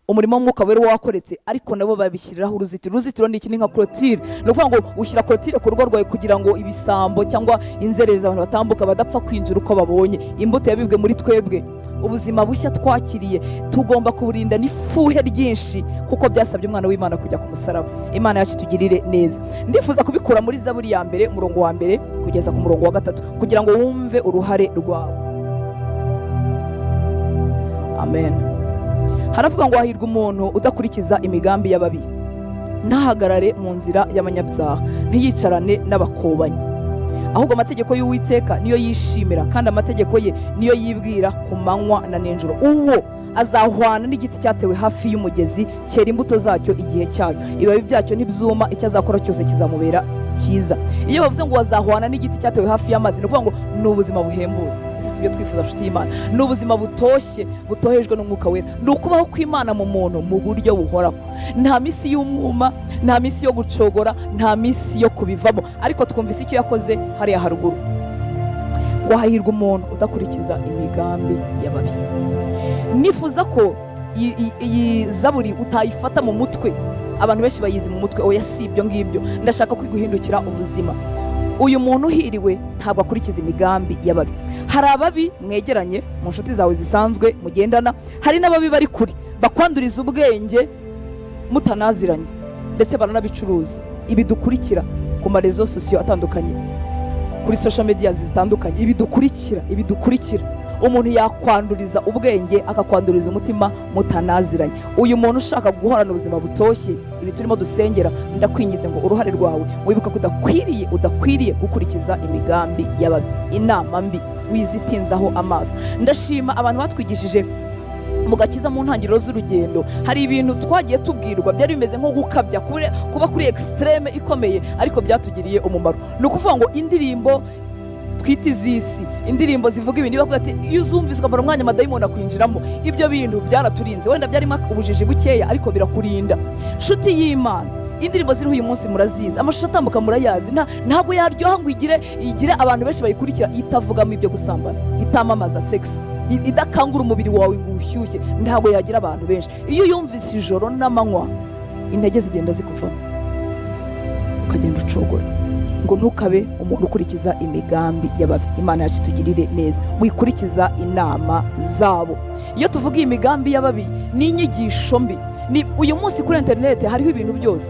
umurimo w'umwuka wera wakoretse, ariko nabo babishyiriraho uruzitiro. Uruzitiro ni iki? Ni nka clôture. Ni ukuvuga ngo ushyira clôture ku rugo rwawe kugira ngo ibisambo cyangwa inzererezi, abantu batambuka badapfa kwinjira uko babonye. Imbuto yabibwe muri twebwe, ubuzima bushya twakiriye, tugomba kuburinda n'ifuhe ryinshi, kuko byasabye umwana w'Imana kujya ku musaraba. Imana yacu itugirire neza. Ndifuza kubikura muri Zaburi ya 1 umurongo wa 1 kugeza ku murongo wa 3 kugira ngo wumve uruhare rwawe. Amen. Haravuga ngo hahirwa umuntu udakurikiza imigambi y'ababi, ntahagarare mu nzira y'abanyabyaha, ntiyicarane n'abakobanyi, ahubwo amategeko y'Uwiteka niyo yishimira, kandi amategeko ye niyo yibwira ku manywa na nijoro. Uwo azahwana n'igiti cyatewe hafi y'umugezi, cyera imbuto zacyo igihe cyayo, ibibabi byacyo ntibyuma, icyo azakora cyose kizamubera cyiza. Iyo bavuze ngo wazahwana n'igiti cyatewe hafi y'amazi, ni ukuvuga ngo ni ubuzima buhembutse. Ese si ibyo twifuza, nshuti y'Imana? Ni ubuzima butoshye, butohejwe n'umwuka wera, ni ukubaho kw'Imana mu muntu mu buryo buhoraho. Nta minsi y'umwuma, nta minsi yo gucogora, nta minsi yo kubivamo. Ariko twumvise icyo yakoze hariya haruguru, ngo hahirwa umuntu udakurikiza imigambi y'ababi. Nifuza ko iyi zaburi utayifata mu mutwe. Abantu benshi bayizi mu mutwe, oya si ibyo ngibyo. Ndashaka kwiguhindukira ubuzima. Uyu muntu uhiriwe ntabwo akurikiza imigambi y'ababi. Hari ababi mwegeranye mu nshuti zawe zisanzwe mugendana, hari n'ababi bari kure bakwanduriza ubwenge mutanaziranye, ndetse baranabicuruza. Ibi dukurikira ku marezo sosiyo atandukanye, kuri social media zitandukanye, ibi dukurikira umuntu yakwanduriza ubwenge akakwanduriza umutima mutanaziranye. Uyu muntu ushaka guhorana ubuzima butoshye, ibi turimo dusengera, ndakwinginze ngo uruhare rwawe wibuka ko udakwiriye gukurikiza imigambi y'ababi, inama mbi wizitinzaho amaso. Ndashima abantu batwigishije mu gakiza mu ntangiriro z'urugendo. Hari ibintu twagiye tubwirwa byari bimeze nko gukabya, kuba kuri extreme ikomeye, ariko byatugiriye umumaro. Ni ukuvuga ngo indirimbo twita izisi, indirimbo zivuga ibintu, bavuga ati iyo uzumvise ukamara umwanya amadayimoni akwinjiramo. Ibyo bintu byaraturinze, wenda byarimo ubujiji bukeya, ariko birakurinda. Nshuti y'Imana, indirimbo ziriho uyu munsi murazizi, amashusho atambuka murayazi. Ntabwo yaryoha ngo igire abantu benshi bayikurikira itavugamo ibyo gusambana, itamamaza sex, idakangura umubiri wawe ngo ushyushye, ntabwo yagira abantu benshi. Iyo yumvise ijoro n'amanywa, intege zigenda zikuvamo, ukagenda ucogora. Ngo ntukabe umuntu ukurikiza imigambi y'ababi. Imana yacu itugirire neza, wikurikiza inama zabo. Iyo tuvuga iyi migambi y'ababi ni inyigisho mbi. Ni uyu munsi kuri internet hariho ibintu byose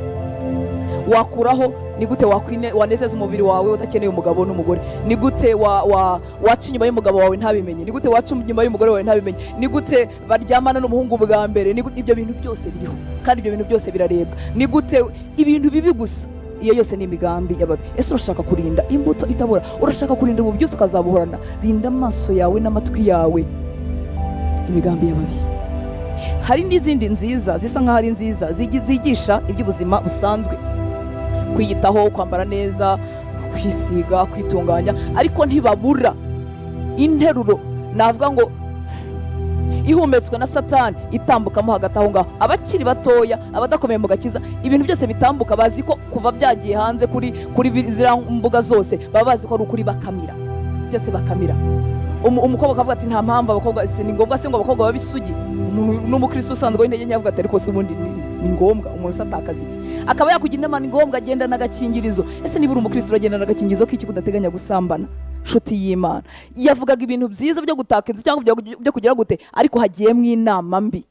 wakuraho. Ni gute wanezeza umubiri wawe udakeneye umugabo n'umugore? Ni gute waca inyuma y'umugabo wawe ntabimenye? Ni gute waca inyuma y'umugore wawe ntabimenye? Ni gute baryamana n'umuhungu bwa mbere? Ibyo bintu byose biriho, kandi ibyo bintu byose birarebwa. Ni gute ibintu bibi gusa? Iyo yose ni imigambi y'ababi. Ese urashaka kurinda imbuto itabora? Urashaka kurinda ububyutse ukazabuhorana? Rinda amaso yawe n'amatwi yawe imigambi y'ababi. Hari n'izindi nziza zisa nkaho ari nziza, zigisha iby'ubuzima busanzwe, kwiyitaho, kwambara neza, kwisiga, kwitunganya, ariko ntibabura interuro navuga ngo ihumetswe na Satani itambukamo hagati aho ngaho. Abakiri batoya, abadakomeye mu gakiza, ibintu byose bitambuka bazi ko kuva byagiye hanze kuri ziriya mbuga zose, baba bazi ko ari ukuri, bakamira byose, bakamira. Umukobwa akavuga ati nta mpamvu abakobwa, ni ngombwa se ngo abakobwa babisugi? N'umukristo usanzwe w'intege nke avuga ati ariko se ubundi ni ngombwa umuntu satakaza iki? Akaba yakugira inama, ni ngombwa agenda n'agakingirizo. Ese niba uri umukristo uragenda n'agakingirizo k'iki kudateganya gusambana? Nshuti y'Imana, yavugaga ibintu byiza byo gutaka inzu cyangwa byo kugira gute, ariko hagiyemo inama mbi.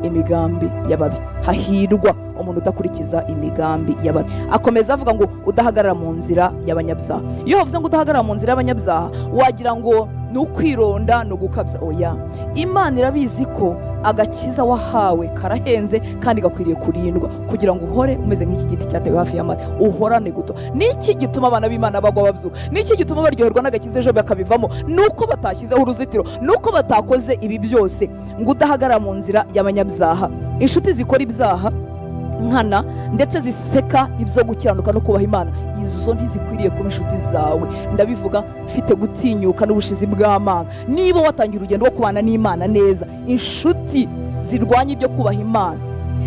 imigambi y'ababi. Hahirwa umuntu udakurikiza imigambi y'ababi. Akomeza avuga ngo udahagarara mu nzira y'abanyabyaha. Iyo bavuze ngo udahagarara mu nzira y'abanyabyaha, wagira ngo ni ukwironda, ni ugukabya. Oya, Imana irabizi ko agakiza wahawe karahenze kandi gakwiriye kurindwa, kugira ngo uhore umeze nk'iki giti cyatewe hafi y'amazi, uhorane guto. Niki gituma abana b'Imana bagwa babyuka? Niki gituma baryoherwa n'agakiza ejo bakabivamo? Nuko batashyizeho uruzitiro, nuko batakoze ibi byose. Ngo udahagarara mu nzira y'abanyabyaha. Inshuti zikora ibyaha nkana ndetse ziseka ibyo gukiranuka no kubaha Imana, izo ntizikwiriye kuba inshuti zawe. Ndabivuga mfite gutinyuka n'ubushizi bw'amanga. Niba watangiye urugendo rwo kubana n'Imana neza, inshuti zirwanya ibyo kubaha Imana,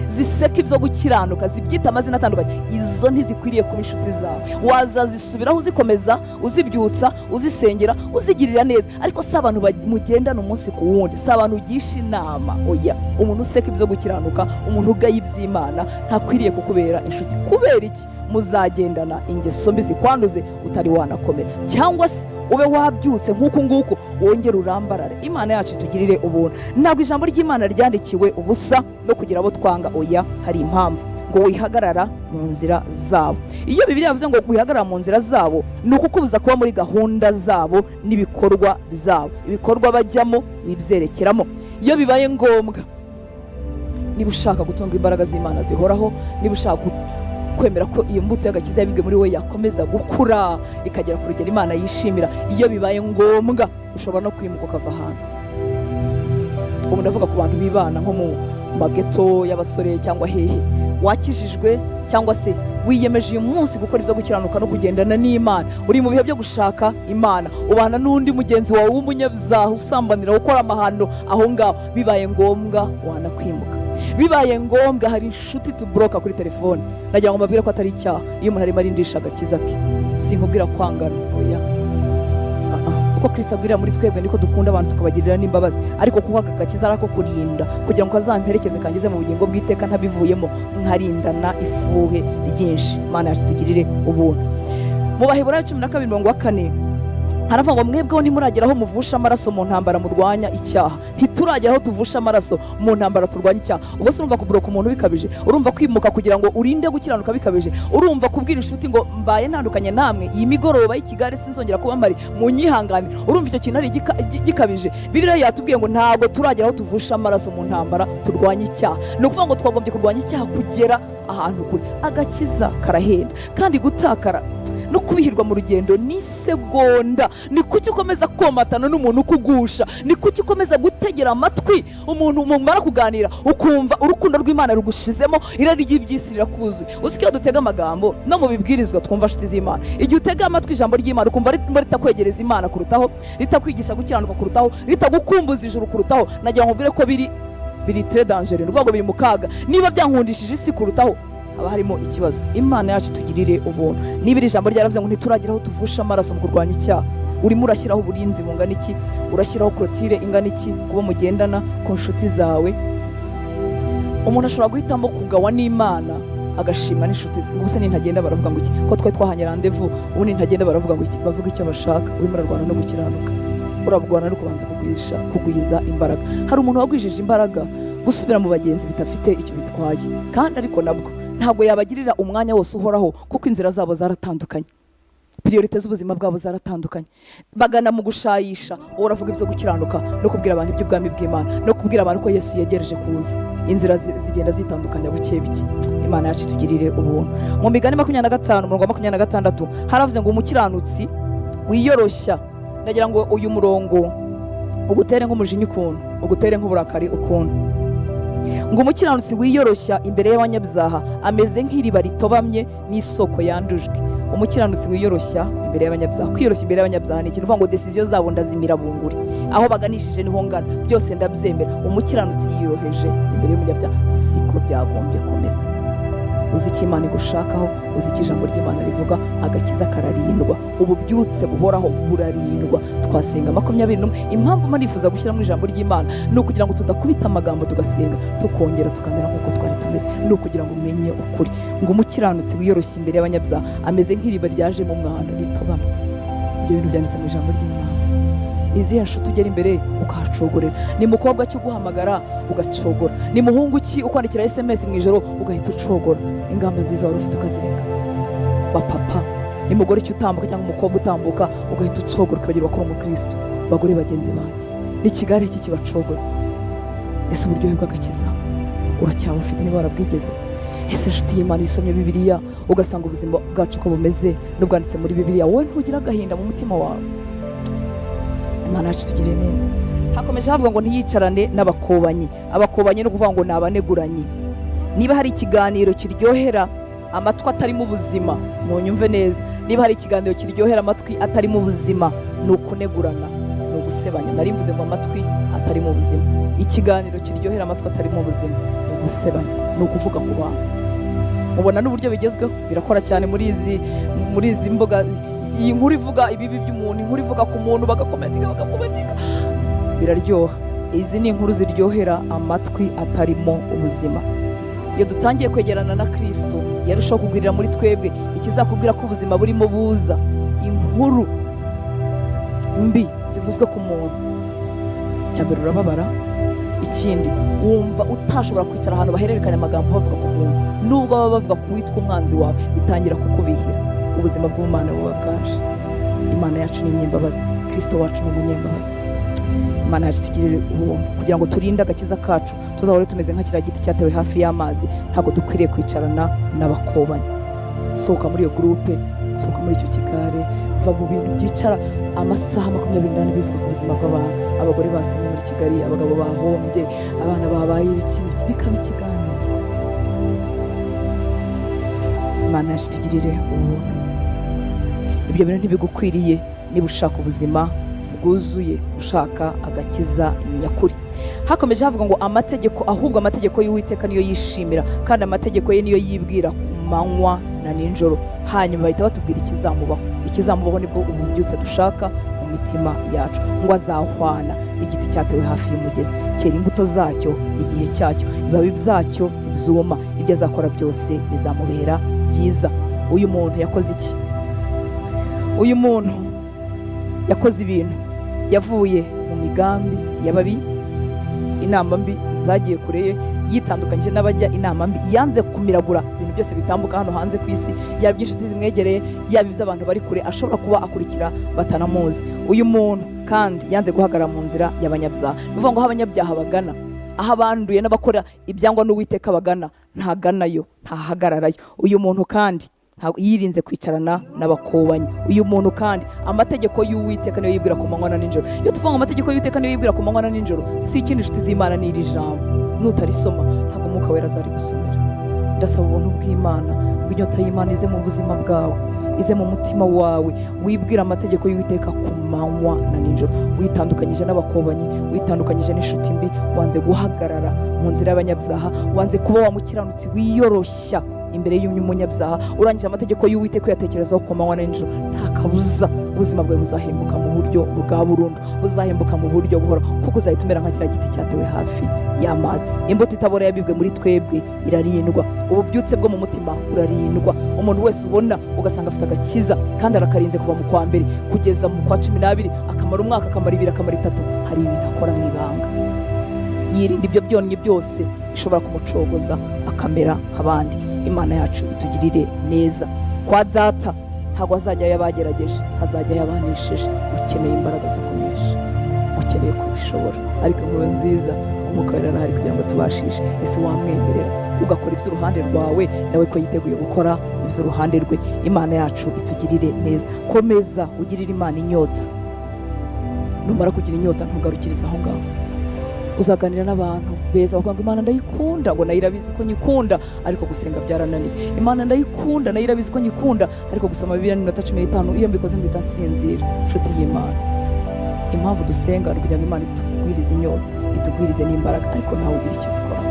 ziseka ibyo gukiranuka, zibyita amazina atandukanye, izo ntizikwiriye kuba inshuti zawe. Wazazisubiraho uzikomeza, uzibyutsa, uzisengera, uzigirira neza, ariko si abantu mugendana umunsi ku wundi, si abantu ugisha inama. Oya, umuntu useka ibyo gukiranuka, umuntu ugaya iby'Imana ntakwiriye kukubera inshuti. Kubera iki? Muzagendana ingeso mbi zikwanduze utari wanakomera, cyangwa se ube wabyutse nk'uku nguku wongere urambarare. Imana yacu itugirire ubuntu. Ntabwo ijambo ry'Imana ryandikiwe ubusa no kugira abo twanga. Oya, hari impamvu. Ngo wihagarara mu nzira zabo. Iyo Bibiliya yavuze ngo wihagarara mu nzira zabo, ni ukukubuza kuba muri gahunda zabo n'ibikorwa byabo. Ibikorwa bajyamo wibyerekeramo. Iyo bibaye ngombwa, niba ushaka gutunga imbaraga z'Imana zihoraho, niba ushaka kwemera ko iyo mbuto y'agakiza yabibwe muri we yakomeza gukura ikagera ku rugero Imana yishimira, iyo bibaye ngombwa ushobora no kwimuka ukava ahantu. Ubu ndavuga ku bantu bibana nko mu mageto y'abasore cyangwa hehe, wakijijwe cyangwa se wiyemeje uyu munsi gukora ibyo gukiranuka no kugendana n'Imana, uri mu bihe byo gushaka Imana, ubana n'undi mugenzi wawe w'umunyabyaha usambanira gukora amahano aho ngaho, bibaye ngombwa wanakwimuka. Bibaye ngombwa, hari inshuti tubroka kuri telefone. Nagira ngo mbabwire ko atari icyaha iyo umuntu arimo arindisha agakiza ke. Sinkubwira kwangana, oya. Uko Kristo agwirira muri twebwe niko dukunda abantu tukabagirira n'imbabazi, ariko kuko aka gakiza ari ako kurinda kugira ngo kazamperekeze kangeze mu bugingo bw'iteka ntabivuyemo, nkarindana ifuhe ryinshi. Imana yacu tugirire ubuntu. Mu Baheburayo 12:4 haravuga ngo mwebweho ntimuragera aho muvusha amaraso mu ntambara murwanya icyaha. Ntituragera aho tuvusha amaraso mu ntambara turwanya icyaha. Ubwo se urumva kuburoka umuntu bikabije, urumva kwimuka kugira ngo urinde gukiranuka bikabije, urumva kubwira inshuti ngo mbaye ntandukanye namwe iyi migoroba y'ikigare sinzongera kuba mpari, munyihangane, urumva icyo kintu ari gikabije. Bibiliya yatubwiye ngo ntabwo turagera aho tuvusha amaraso mu ntambara turwanya icyaha. Ni ukuvuga ngo twagombye kurwanya icyaha kugera ahantu kure. Agakiza karahenda, kandi gutakara no kubihirwa mu rugendo ni segonda. Ni kuki ukomeza komatana n'umuntu ukugusha? Ni kuki ukomeza gutegera amatwi umuntu mumara kuganira ukumva urukundo rw'Imana rugushizemo, irari ry'iby'isi rirakuzuye? Uzi ko iyo dutega amagambo no mu bibwirizwa twumva nshuti z'Imana, igihe utega amatwi ijambo ry'Imana ukumva ritakwegereza Imana kurutaho, ritakwigisha gukiranuka kurutaho, ritagukumbuza ijuru kurutaho, nagira ngo nkubwire ko biri très dangereux, ni ukuvuga ngo biri mu kaga. Niba byankundishije isi kurutaho, haba harimo ikibazo. Imana yacu tugirire ubuntu. Niba iri jambo ryaravuze ngo ntituragira aho tuvusha amaraso mu kurwanya icyaha, urimo urashyiraho uburinzi bungana iki? Urashyiraho korotire ingana iki kuba mugendana ku nshuti zawe? Umuntu ashobora guhitamo kugawa n'Imana agashimwa n'inshuti ze. Ngo ubuse nintagenda baravuga ngo iki? Ko twe twahanye rendez-vous, ubu nintagenda baravuga ngo iki? Bavuga icyo bashaka. Urimo urarwana no gukiranuka, urarwana no kubanza kugwiza imbaraga. Hari umuntu wagwijije imbaraga gusubira mu bagenzi bitafite icyo bitwaye, kandi ariko nabwo ntabwo yabagirira umwanya wose uhoraho, kuko inzira zabo zaratandukanye, priorite z'ubuzima bwabo zaratandukanye. Bagana mu gushayisha, wowe uravuga ibyo gukiranuka no kubwira abantu iby'ubwami bw'Imana no kubwira abantu ko Yesu yegereje kuza. Inzira zigenda zitandukanya buke buke. Imana yacu itugirire ubuntu. Mu Migani 25 umurongo wa 26 haravuze ngo umukiranutsi wiyoroshya. Ndagira ngo uyu murongo ugutere nk'umujinya ukuntu, ugutere nk'uburakari ukuntu. Ngo umukiranutsi wiyoroshya imbere y'abanyabyaha ameze nk'iriba ritobamye n'isoko yandujwe. Umukiranutsi wiyoroshya imbere y'abanyabyaha. Kwiyoroshya imbere y'abanyabyaha ni ikintu uvuga ngo decision zabo ndazimira bunguri, aho baganishije niho ngana, byose ndabyemera. Umukiranutsi yiyoroheje imbere y'umunyabyaha, siko byagombye kumera. Uzi icyo Imana igushakaho, uzi icyo ijambo ry'Imana rivuga. Agakiza kararindwa, ububyutse buhoraho burarindwa. Twasenga 21. Impamvu mba nifuza gushyiramo ijambo ry'Imana ni ukugira ngo tudakubita amagambo tugasenga tukongera tukamera nk'uko twari tumeze, ni ukugira ngo umenye ukuri. Ngo umukiranutsi wiyoroshya imbere y'abanyabyaha ameze nk'iriba ryaje mu mwanda ritobama. Ibyo bintu byanditse mu ijambo ry'Imana. Ni izihe nshuti ugera imbere ukahacogorera? Ni mukobwa ki uguhamagara ugacogora? Ni muhungu ki ukwandikira SMS mu ijoro ugahita ucogora? Ingamba nziza wari ufite ukazireka. Bapapa, ni mugore ki utambuka cyangwa umukobwa utambuka ugahita ucogora ukibagirwa ko uri umukristo? Bagore bagenzi banjye, ni ikigare ki kibacogoza? Ese uburyohe bw'agakiza uracyabufite niba warabwigeze? Ese inshuti y'Imana, iyo usomye Bibiliya ugasanga ubuzima bwacu uko bumeze n'ubwanditse muri Bibiliya, wowe ntugira agahinda mu mutima wawe? Imana yacu itugirire neza. Hakomeje havuga ngo ntiyicarane n'abakobanyi. Abakobanyi ni ukuvuga ngo ni abaneguranyi. Niba hari ikiganiro kiryohera amatwi atarimo ubuzima, munyumve neza, niba hari ikiganiro kiryohera amatwi atarimo ubuzima, ni ukunegurana, ni ugusebanya. Nari mvuze ngo amatwi atarimo ubuzima. Ikiganiro kiryohera amatwi atarimo ubuzima ni ugusebanya, ni ukuvuga ku bantu. Mubona n'uburyo bigezweho birakora cyane muri izi mbuga. Iyi nkuru ivuga ibibi by'umuntu, inkuru ivuga ku muntu, bagakometika bagakometika, biraryoha. Izi ni inkuru ziryohera amatwi atarimo ubuzima. Iyo dutangiye kwegerana na Kristo, yarushaho kugwirira muri twebwe. Ikizakubwira ko ubuzima burimo buza, inkuru mbi zivuzwe ku muntu, cyambere urababara, ikindi wumva utashobora kwicara ahantu bahererekanya amagambo bavuga ku muntu, nubwo baba bavuga ku witwa umwanzi wawe, bitangira kukubihira. Ubuzima bw'Imana buba bwaje. Imana yacu ni inyembabazi, Kristo wacu ni umunyembabazi. Imana yacu itugirire ubuntu kugira ngo turinde agakiza kacu, tuzahore tumeze nka kiriya giti cyatewe hafi y'amazi. Ntabwo dukwiriye kwicarana n'abakobanyi. Sohoka muri iyo groupe, sohoka muri icyo kigare, va mu bintu byicara amasaha 24 bivuga ku buzima bw'abantu. Abagore basenye muri Kigali, abagabo bahombye, abana babaye ibiki, bikaba ikiganiro. Imana yacu itugirire ubuntu. Ibyo bintu ntibigukwiriye niba ushaka ubuzima bwuzuye, ushaka agakiza nyakuri. Hakomeje havuga ngo amategeko, ahubwo amategeko y'Uwiteka niyo yishimira, kandi amategeko ye niyo yibwira ku manywa na nijoro. Hanyuma bahita batubwira ikizamubaho. Ikizamubaho nibwo ububyutse dushaka mu mitima yacu, ngo azahwana n'igiti cyatewe hafi y'umugezi, cyera imbuto zacyo igihe cyacyo, ibibabi byacyo byuma, ibyo azakora byose bizamubera byiza. Uyu muntu yakoze iki? Uyu muntu yakoze ibintu, yavuye mu migambi y'ababi, inama mbi zagiye kure ye, yitandukanyije n'abajya inama mbi, yanze kumiragura ibintu byose bitambuka hano hanze ku isi, yaba iby'inshuti zimwegereye, yaba iby'abantu bari kure ashobora kuba akurikira batanamuzi. Uyu muntu kandi yanze guhagarara mu nzira y'abanyabyaha. Ni ukuvuga ngo aho abanyabyaha bagana, aho abanduye n'abakora ibyangwa n'Uwiteka bagana, ntaganayo, ntahagararayo. Uyu muntu kandi yirinze kwicarana n'abakobanyi. Uyu muntu kandi amategeko y'Uwiteka niyo yibwira ku manywa na nijoro. Iyo tuvuga ngo amategeko y'Uwiteka niyo yibwira ku manywa na nijoro, si ikindi inshuti z'Imana ni iri jambo. Nutarisoma ntabwo Umwuka Wera azarigusomera. Ndasaba ubuntu bw'Imana, ngo inyota y'Imana ize mu buzima bwawe, ize mu mutima wawe, wibwira amategeko y'Uwiteka ku manywa na nijoro. Witandukanyije n'abakobanyi, witandukanyije n'inshuti mbi, wanze guhagarara mu nzira y'abanyabyaha, wanze kuba wa mukiranutsi wiyoroshya imbere y'umunyabyaha, urangije amategeko y'Uwiteka uyatekerezaho ku manywa na nijoro, nta kabuza ubuzima bwawe buzahembuka mu buryo bwa burundu, buzahembuka mu buryo buhoraho, kuko uzahita umera nka kiriya giti cyatewe hafi y'amazi. Imbuto itabora yabibwe muri twebwe irarindwa, ububyutse bwo mu mutima burarindwa. Umuntu wese ubona ugasanga afite agakiza kandi arakarinze kuva mu kwa mbere kugeza mu kwa 12, akamara umwaka, akamara 2, akamara 3, hari ibintu akora mu ibanga, yirinda ibyo byonnyi byose bishobora kumucogoza akamera nk'abandi. Imana yacu itugirire neza. Kwa data ntabwo azajya yabagerageje, hazajya yabanesheje. Ukeneye imbaraga zo kunesha, ukeneye kubishobora, ariko inkuru nziza, Umwuka Wera arahari kugira ngo tubashishe. Ese wamwemerera ugakora iby'uruhande rwawe, nawe ko yiteguye gukora iby'uruhande rwe? Imana yacu itugirire neza. Komeza ugirire Imana inyota. Numara kugira inyota ntugarukirize aho ngaho. Uzaganira n'abantu beza bavuga ngo Imana ndayikunda, ngo nayo irabizi ko nyikunda, ariko gusenga byarananiye. Imana ndayikunda, nayo irabizi ko nyikunda, ariko gusoma Bibiliya n'iminota 15 iyo mbikoze mpita nsinzira. Nshuti y'Imana, impamvu dusenga ni ukugira ngo Imana itugwirize inyota, itugwirize n'imbaraga, ariko nawe ugira icyo ubikora.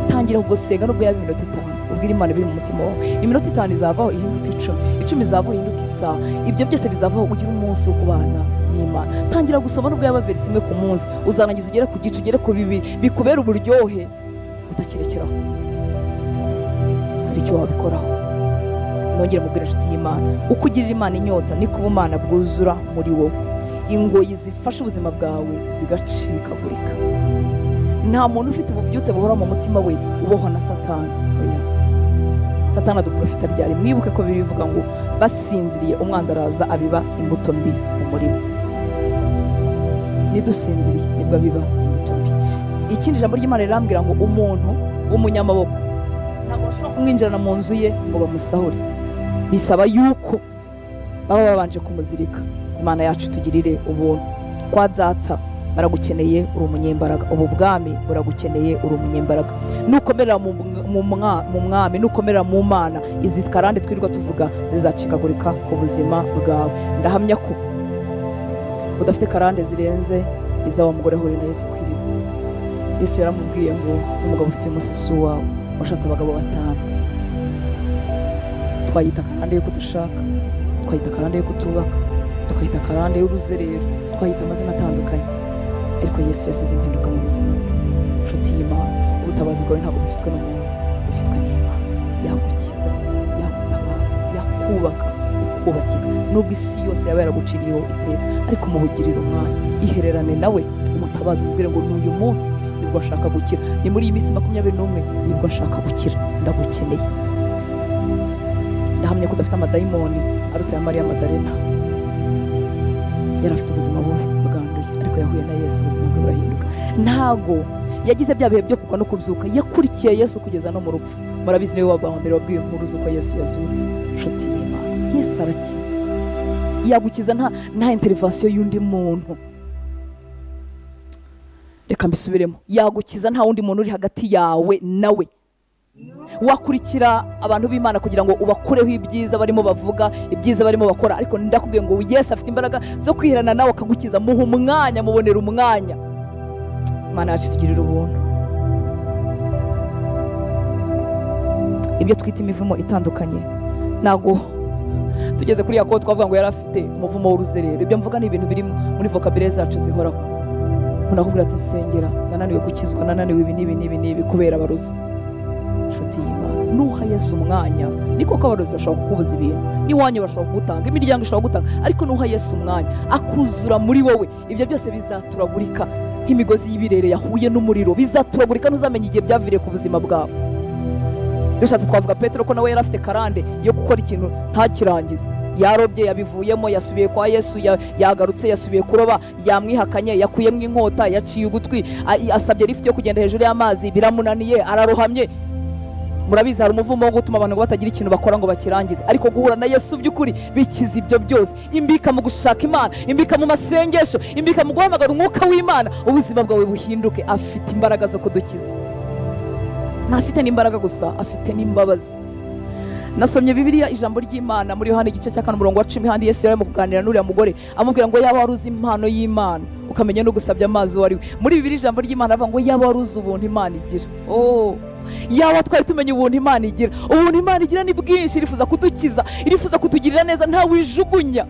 Tangira gusenga nubwo yaba iminota 5, ubwire Imana ibiri mu mutima wawe. Iminota 5 izavaho ihinduka 10, 10 izavaho ihinduka isaha, ibyo byose bizavaho ugira umunsi wo kubana n'Imana. Tangira gusoma nubwo yaba verisi imwe ku munsi, uzarangiza ugere ku gice, ugere ku bibiri, bikubera uburyohe utakirekeraho. Hari icyo wabikoraho. Nongere mubwire inshuti y'Imana, uko ugirira Imana inyota niko ubumana bwuzura muri wowe. Ingoyi zifasha ubuzima bwawe zigacikagurika. Nta muntu ufite ububyutse buhora mu mutima we ubohwa na Satani. Oya, Satani aduprofita ryari? Mwibuke ko bivuga ngo basinziriye umwanzi araza abiba imbuto mbi mu murima. Nidusinziriye nibwo abiba imbuto mbi. Ikindi jambo ry'Imana rirambwira ngo umuntu w'umunyamaboko ntabwo bashobora kumwinjirana mu nzu ye ngo bamusahure, bisaba yuko baba babanje kumuzirika. Imana yacu tugirire ubuntu. Kwa data baragukeneye, uri umunyembaraga. Ubu bwami buragukeneye, uri umunyembaraga. Nukomerera mu mwami, nukomerera mu Mana, izi karande twirirwa tuvuga zizacikagurika ku buzima bwawe. Ndahamya ko udafite karande zirenze iza wa mugore ahuriye na Yesu ku iriba. Yesu yaramubwiye ngo umugabo ufite umusisi wawe washatse abagabo 5. Twayita karande yo kudashaka, twayita karande yo kutubaka, twayita karande y'uruzerero, twayita amazina atandukanye, ariko Yesu yasize impinduka mu buzima bwe. Inshuti y'Imana, ubutabazi bwawe ntabwo bufitwe n'umuntu, bufitwe n'Imana. Yagukiza, yagutabara, yakubaka, ukubakika. Nubwo isi yose yaba yaraguciriyeho iteka, ariko mubugirire umwanya, ihererane nawe, umutabazi, umubwire ngo n'uyu munsi nibwo ashaka gukira, ni muri iyi minsi 21 nibwo ashaka gukira, ndagukeneye. Ndahamya ko udafite amadayimoni aruta ya Mariya Madarena. Yari afite ubuzima bubi bwanduye, ariko yahuye na Yesu ubuzima bwe burahinduka. Ntago yagize bya bihe byo kugwa no kubyuka, yakurikiye Yesu kugeza no mu rupfu. Murabizi niwe wa mbere wabwiye inkuru z'uko Yesu yazutse. Inshuti y'Imana, Yesu arakiza, yagukiza nta intervention y'undi muntu. Reka mbisubiremo, yagukiza nta wundi muntu uri hagati yawe nawe. Wakurikira abantu b'Imana kugira ngo ubakureho ibyiza barimo bavuga, ibyiza barimo bakora, ariko ndakubwiye ngo Yesu afite imbaraga zo kwihirana nawe akagukiza. Muha umwanya, mubonera umwanya. Imana yacu itugirira ubuntu. Ibyo twita imivumo itandukanye, ntago tugeze kuri Yakobo twavuga ngo yari afite umuvumo w'uruzerero. Ibyo mvuga ni ibintu biri muri vocabulaire zacu zihoraho. Umuntu akubwira ati nsengera, nananiwe gukizwa, nananiwe ibi n'ibi n'ibi n'ibi kubera abarozi. Inshuti y'Imana, nuha Yesu umwanya, ni koko abarozi bashobora kukubuza ibintu, n'iwanyu bashobora kugutanga, imiryango ishobora kugutanga, ariko nuha Yesu umwanya akuzura muri wowe, ibyo byose bizaturagurika nk'imigozi y'ibirere yahuye n'umuriro, bizaturagurika, ntuzamenya igihe byaviriye ku buzima bwawe. Dushatse twavuga Petero ko nawe yari afite karande yo gukora ikintu ntakirangize. Yarobye, yabivuyemo, yasubiye kwa Yesu, yagarutse, yasubiye kuroba, yamwihakanye, yakuyemo inkota, yaciye ugutwi, asabye lift yo kugenda hejuru y'amazi, biramunaniye, ararohamye. Murabizi hari umuvumo wo gutuma abantu batagira ikintu bakora ngo bakirangize, ariko guhura na Yesu by'ukuri bikiza ibyo byose. Imbika mu gushaka Imana, imbika mu masengesho, imbika mu guhamagara umwuka w'Imana, ubuzima bwawe buhinduke. Afite imbaraga zo kudukiza. Ntafite n'imbaraga gusa, afite n'imbabazi. Nasomye Bibiliya ijambo ry'Imana muri Yohana igice cya 4 umurongo wa 10, handi Yesu yarimo kuganira n'uriya mugore amubwira ngo yaba waruzi impano y'Imana ukamenya no gusabya amazi wari we. Muri Bibiliya ijambo ry'Imana avuga ngo yaba waruzi ubuntu Imana igira. Oh, yaba twari tumenye ubuntu Imana igira. Ubuntu Imana igira ni bwinshi, irifuza kudukiza, irifuza kutugirira neza, nta wijugunya.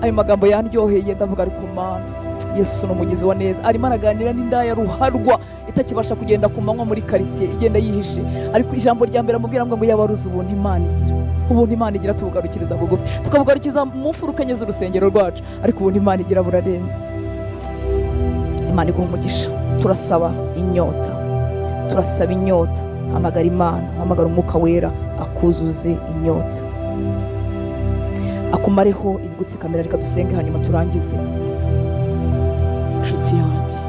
Ayo magambo yanryoheye, ndavuga ariko Mana, Yesu ni umugizi wa neza. Arimo araganira n'indaya ruharwa itakibasha kugenda ku manywa muri quartier, igenda yihishe, ariko ijambo rya mbere amubwira ngo yaba waruzi ubuntu Imana igira. Ubuntu Imana igira tubugarukiriza bugufi, tukabugarukiriza mu mfuruka enye z'urusengero rwacu, ariko ubuntu Imana igira burarenze. Imana iguha umugisha. Turasaba inyota, turasaba inyota. Hamagara Imana, hamagara umwuka wera akuzuze inyota, akumareho ibigutsikamira. Reka dusenge hanyuma turangize. Inshuti yanjye,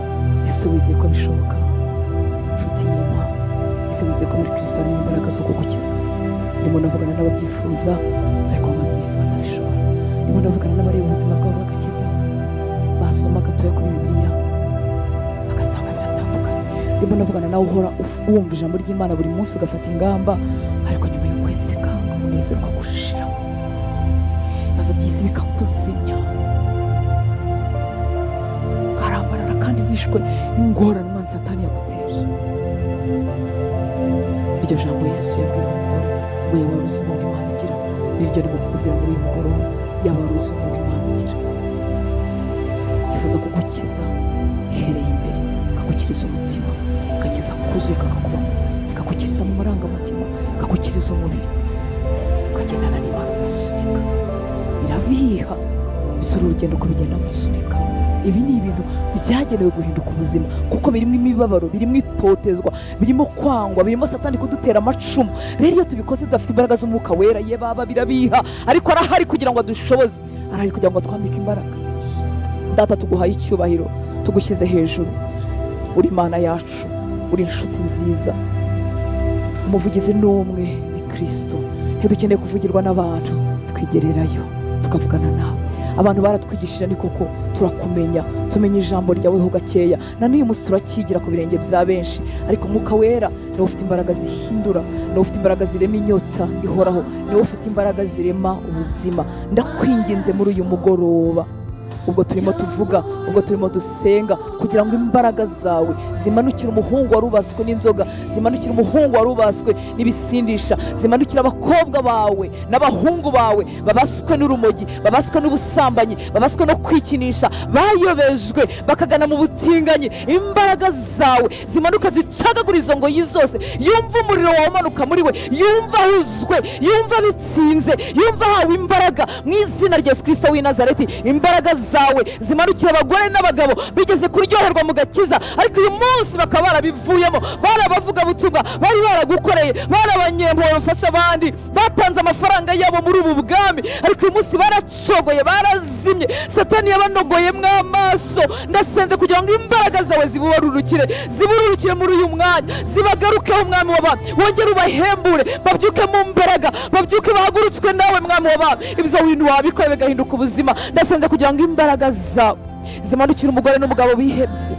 ese wizeye ko bishoboka? Inshuti y'Imana, ese wizeye ko muri Kristo harimo imbaraga zo kugukiza? Ndimo ndavugana n'ababyifuza ariko bamaze iminsi batabishobora. Ndimo ndavugana n'abareba ubuzima bwabo bagakiza, basoma gatoya kuri Bibiliya bagasanga biratandukanye. Ndimo ndavugana nawe uhora wumva ijambo ry'Imana buri munsi ugafata ingamba, ariko nyuma y'ukwezi bikanga, umunezero ukagushiraho, ibibazo by'isi bikakuzimya, ukarambarara kandi wishwe n'ingorane umwanzi Satani yaguteje. Iryo jambo Yesu yabwiye umugore ngo yaba waruzi ubuntu Imana igira, niryo rimo kukubwira muri uyu mugoroba, yaba waruzi ubuntu Imana igira. Yifuza kugukiza ihereye imbere, akagukiriza umutima, agakiza kuzuye kakakubamo, akagukiriza mu marangamutima, akagukiriza umubiri, ukagendana n'Imana udasubika. Irabiha Bisura urugendo ko bigenda musunika. Ibi ni ibintu byagenewe guhinduka ubuzima, kuko birimo imibabaro, birimo itotezwa, birimo kwangwa, birimo Satani kudutera amacumu. Rero iyo tubikoze tudafite imbaraga z'Umwuka Wera, ye baba birabiha, ariko arahari kugira ngo adushoboze, arahari kugira ngo atwambike imbaraga. Data, tuguhaye icyubahiro, tugushyize hejuru. Uri Imana yacu, uri inshuti nziza. Umuvugizi ni umwe, ni Kristo. Ntidukeneye kuvugirwa n'abantu, twigererayo tukavugana nawe. Abantu baratwigishije, ni koko turakumenya, tumenya ijambo ryawe ho gakeya, na n'uyu munsi turakigira ku birenge bya benshi. Ariko Umwuka Wera niwe ufite imbaraga zihindura, niwe ufite imbaraga zirema inyota ihoraho, niwe ufite imbaraga zirema ubuzima. Ndakwinginze muri uyu mugoroba, ubwo turimo tuvuga, ubwo turimo dusenga, kugira ngo imbaraga zawe zimanukire umuhungu warubaswe n'inzoga, zimanukire umuhungu warubaswe n'ibisindisha, zimanukire abakobwa bawe n'abahungu bawe babaswe n'urumogi, babaswe n'ubusambanyi, babaswe no kwikinisha, bayobejwe bakagana mu butinganyi. Imbaraga zawe zimanuka zicagagura izo ngoyi zose, yumva umuriro wawe umanuka muri we, yumva ahuzwe, yumva bitsinze, yumva ahawe imbaraga mu izina rya Yesu Kristo w'i Nazareti. Imbaraga zawe zimanukira abagore n'abagabo bigeze kuryoherwa mu gakiza, ariko uyu munsi bakaba barabivuyemo, barabavuga butumwa, bari baragukoreye, barabanyempuwe bafasha abandi, batanze amafaranga yabo muri ubu bwami, ariko uyu munsi baracogoye, barazimye, Satani yabanogoyemo amaso. Ndasenze kugira ngo imbaraga zawe zibubarurukire, zibururukire muri uyu mwanya, zibagarukeho Mwami w'abami, wongere ubahembure, babyuke mu mbaraga, babyuke bahagurutswe nawe Mwami w'abami. Ibyo bintu wabikora bigahinduka ubuzima. Ndasenze kugira ngo imbaraga zawe zimanukire umugore n'umugabo bihebye,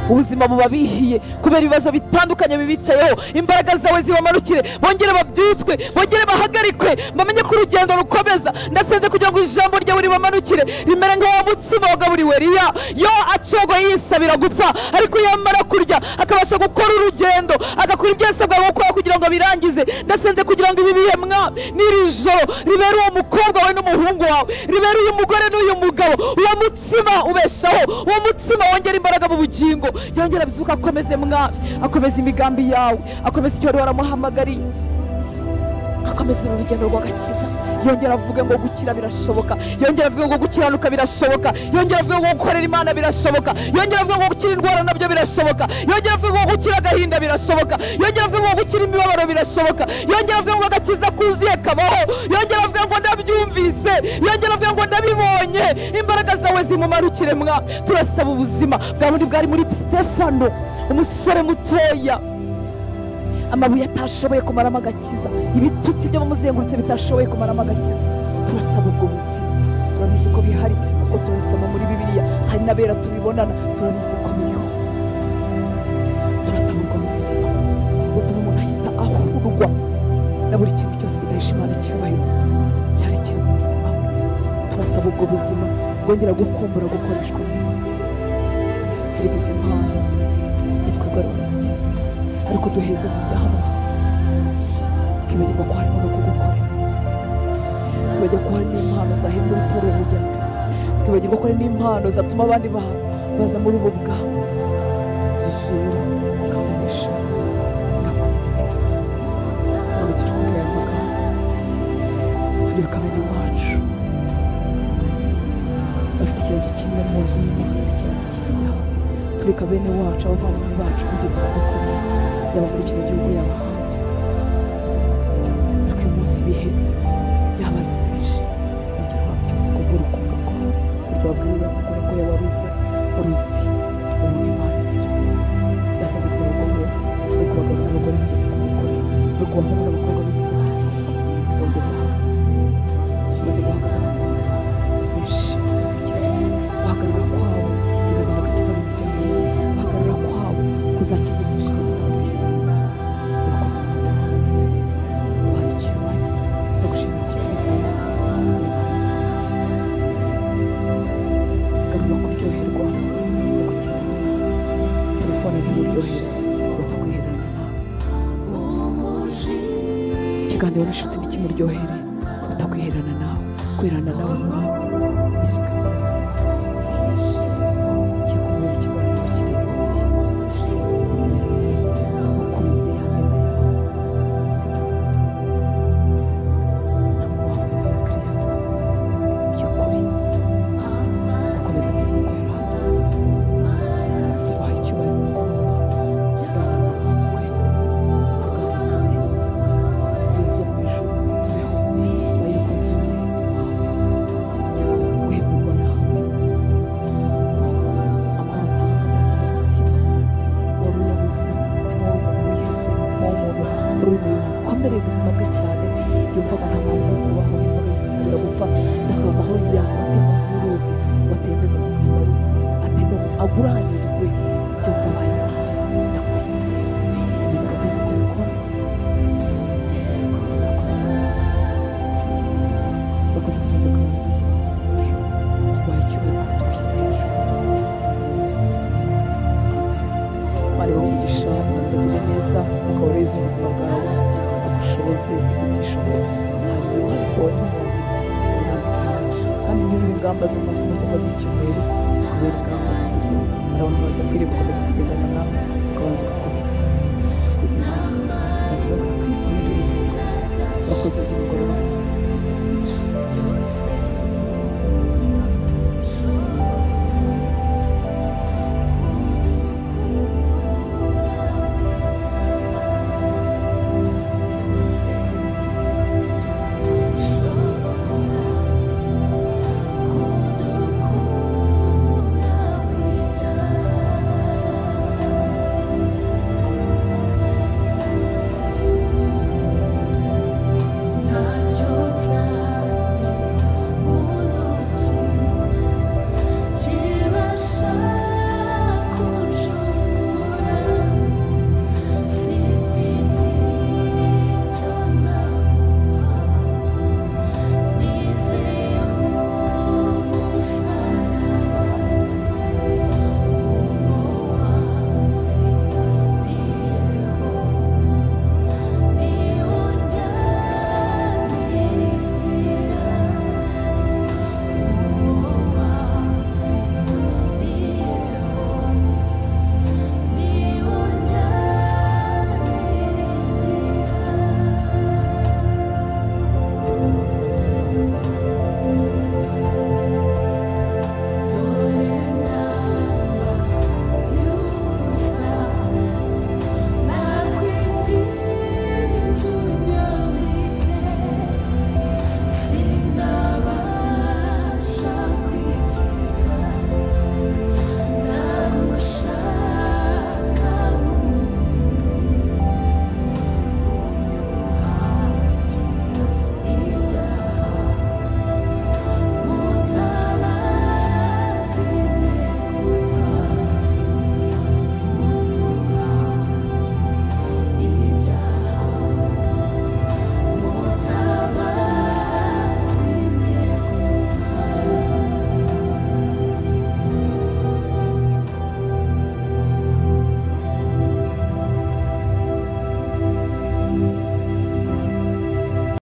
ubuzima bubabihiye kubera ibibazo bitandukanye bibicayeho. Imbaraga zawe zibamanukire, bongere babyutswe, bongere bahagarikwe, bamenye ko urugendo rukomeza. Ndasenze kugira ngo ijambo ryawe ribamanukire, rimere nka wa mutsima wagaburiwe Eliya. Yo acogoye yisabira gupfa, ariko yamara kurya akabasha gukora urugendo, agakora ibyo yasabwaga gukora kugira ngo abirangize. Ndasenze kugira ngo ibi bihe Mwami n'iri joro ribere uwo mukobwa wawe n'umuhungu wawe, ribere uyu mugore n'uyu mugabo, uwo mutsima ubeshaho, uwo mutsima wongera imbaraga mu bugingo, yongera abyuka akomeze Mwami, akomeze imigambi yawe, akomeze icyo wari waramuhamagariye, akomeze urugendo rw'agakiza. Yongera avuge ngo gukira birashoboka, yongera avuge ngo gukiranuka birashoboka, yongera avuge ngo gukorera Imana birashoboka, yongera avuge ngo gukira indwara nabyo birashoboka, yongera avuge ngo gukira agahinda birashoboka, yongera avuge ngo gukira imibabaro birashoboka, yongera avuge ngo agakiza kuzuye kabaho, yongera avuge ngo ndabyumvise, yongera avuge ngo ndabibonye. Imbaraga zawe zimumanukire Mwami. Turasaba ubuzima bwa bundi bwari muri Stefano, umusore mutoya, amabuye atashoboye kumaramo agakiza, ibitutsi byo bamuzengurutse bitashoboye kumaramo agakiza. Turasaba ubwo buzima, turabizi ko bihari, kuko tubisoma muri Bibiliya, hari n'abera tubibonana, turabizi ko biriho. Turasaba ubwo buzima butuma umuntu ahita ahurwa na buri kintu cyose kidahesha Imana icyubahiro cyari kiri mu buzima bwe. Turasaba ubwo buzima bwongera gukumbura gukoreshwa n'Imana. Zirigize impano nitwe warazigeneye, ariko duheze mu bya hano, twibagirwa ko harimo no kugukorera, twibagirwa ko hari n'impano zahindura itorero ryawe, twibagirwa ko hari n'impano zatuma abandi baza muri ubu bwami. Dusura ukamugisha, ndakwizera ntabwo tukubwira aya magambo, turibuka bene wacu bafite ikirenge kimwe mu nzu y'Imana n'ikirenge kiri hanze. Tureka bene wacu, abavandimwe bacu kugeza ku bakomeye, yaba muri kino gihugu yaba ahandi. Ariko uyu munsi ibihe byabazibije, ongera wabyutse kubw'urukundo rwawe, uburyo wabwiye uriya mugore ngo yabaruze uruzi ubu ni Imana igira. Yasanze kugira ngo uri ku bagabo n'abagore bigeze kugukorera, uri ku bahungu n'abakobwa bigeze gukizwa, wongera umaze guhagarara kwawe benshi, guhagarara kwawe kuzazana agakiza mu miryango yawe, guhagarara kwawe kuzakiza benshi batandukanye. Urakoze Mwami wanjye, uhaye icyubahiro, ndagushimira ko tubikora. Garura kuryoherwa no gutinya Imana. Telefone ntiburyohere kuruta kwihererana nawe. Ikiganiro n'inshuti ntikimuryohere kuruta kwihererana nawe. Kwihererana nawe Mwami isuka mu buzima. Kigiye kumubera ikiganiro kiri ibiti ukuze ameza yawe ubuzima ntabwo wahuye nawe Kristo by'ukuri. Wari uri mu bintu bikomereye ubuzima bwe cyane, yumva ko nta mpamvu yo kubaho, yumvaga yisabira gupfa. Ndasaba amahoro yawe atemba nk'uruzi, ngo atembe mu mutima we, atembe aguranirwe, yumva abaye mushya. Ndakwizeye, ndabizi ko ubikora. Urakoze kuzongera ukabona natwe umunsi w'ejo. Tuguhaye icyubahiro kandi tugushyize hejuru. Mu izina rya Yesu dusenze. Imana ibahe umugisha, itugire neza, ukaba ubuzima bwawe, ugushoboze ibyo utishoboye. Hari uruhare rwawe nk'umuntu utazi, kandi niba uri ingamba z'umunsi umwe cyangwa z'icyumweru, kubera ingamba z'ubuzima. Hari abantu badakwiriye gukomeza kugendana nawe, ukabanza ugakora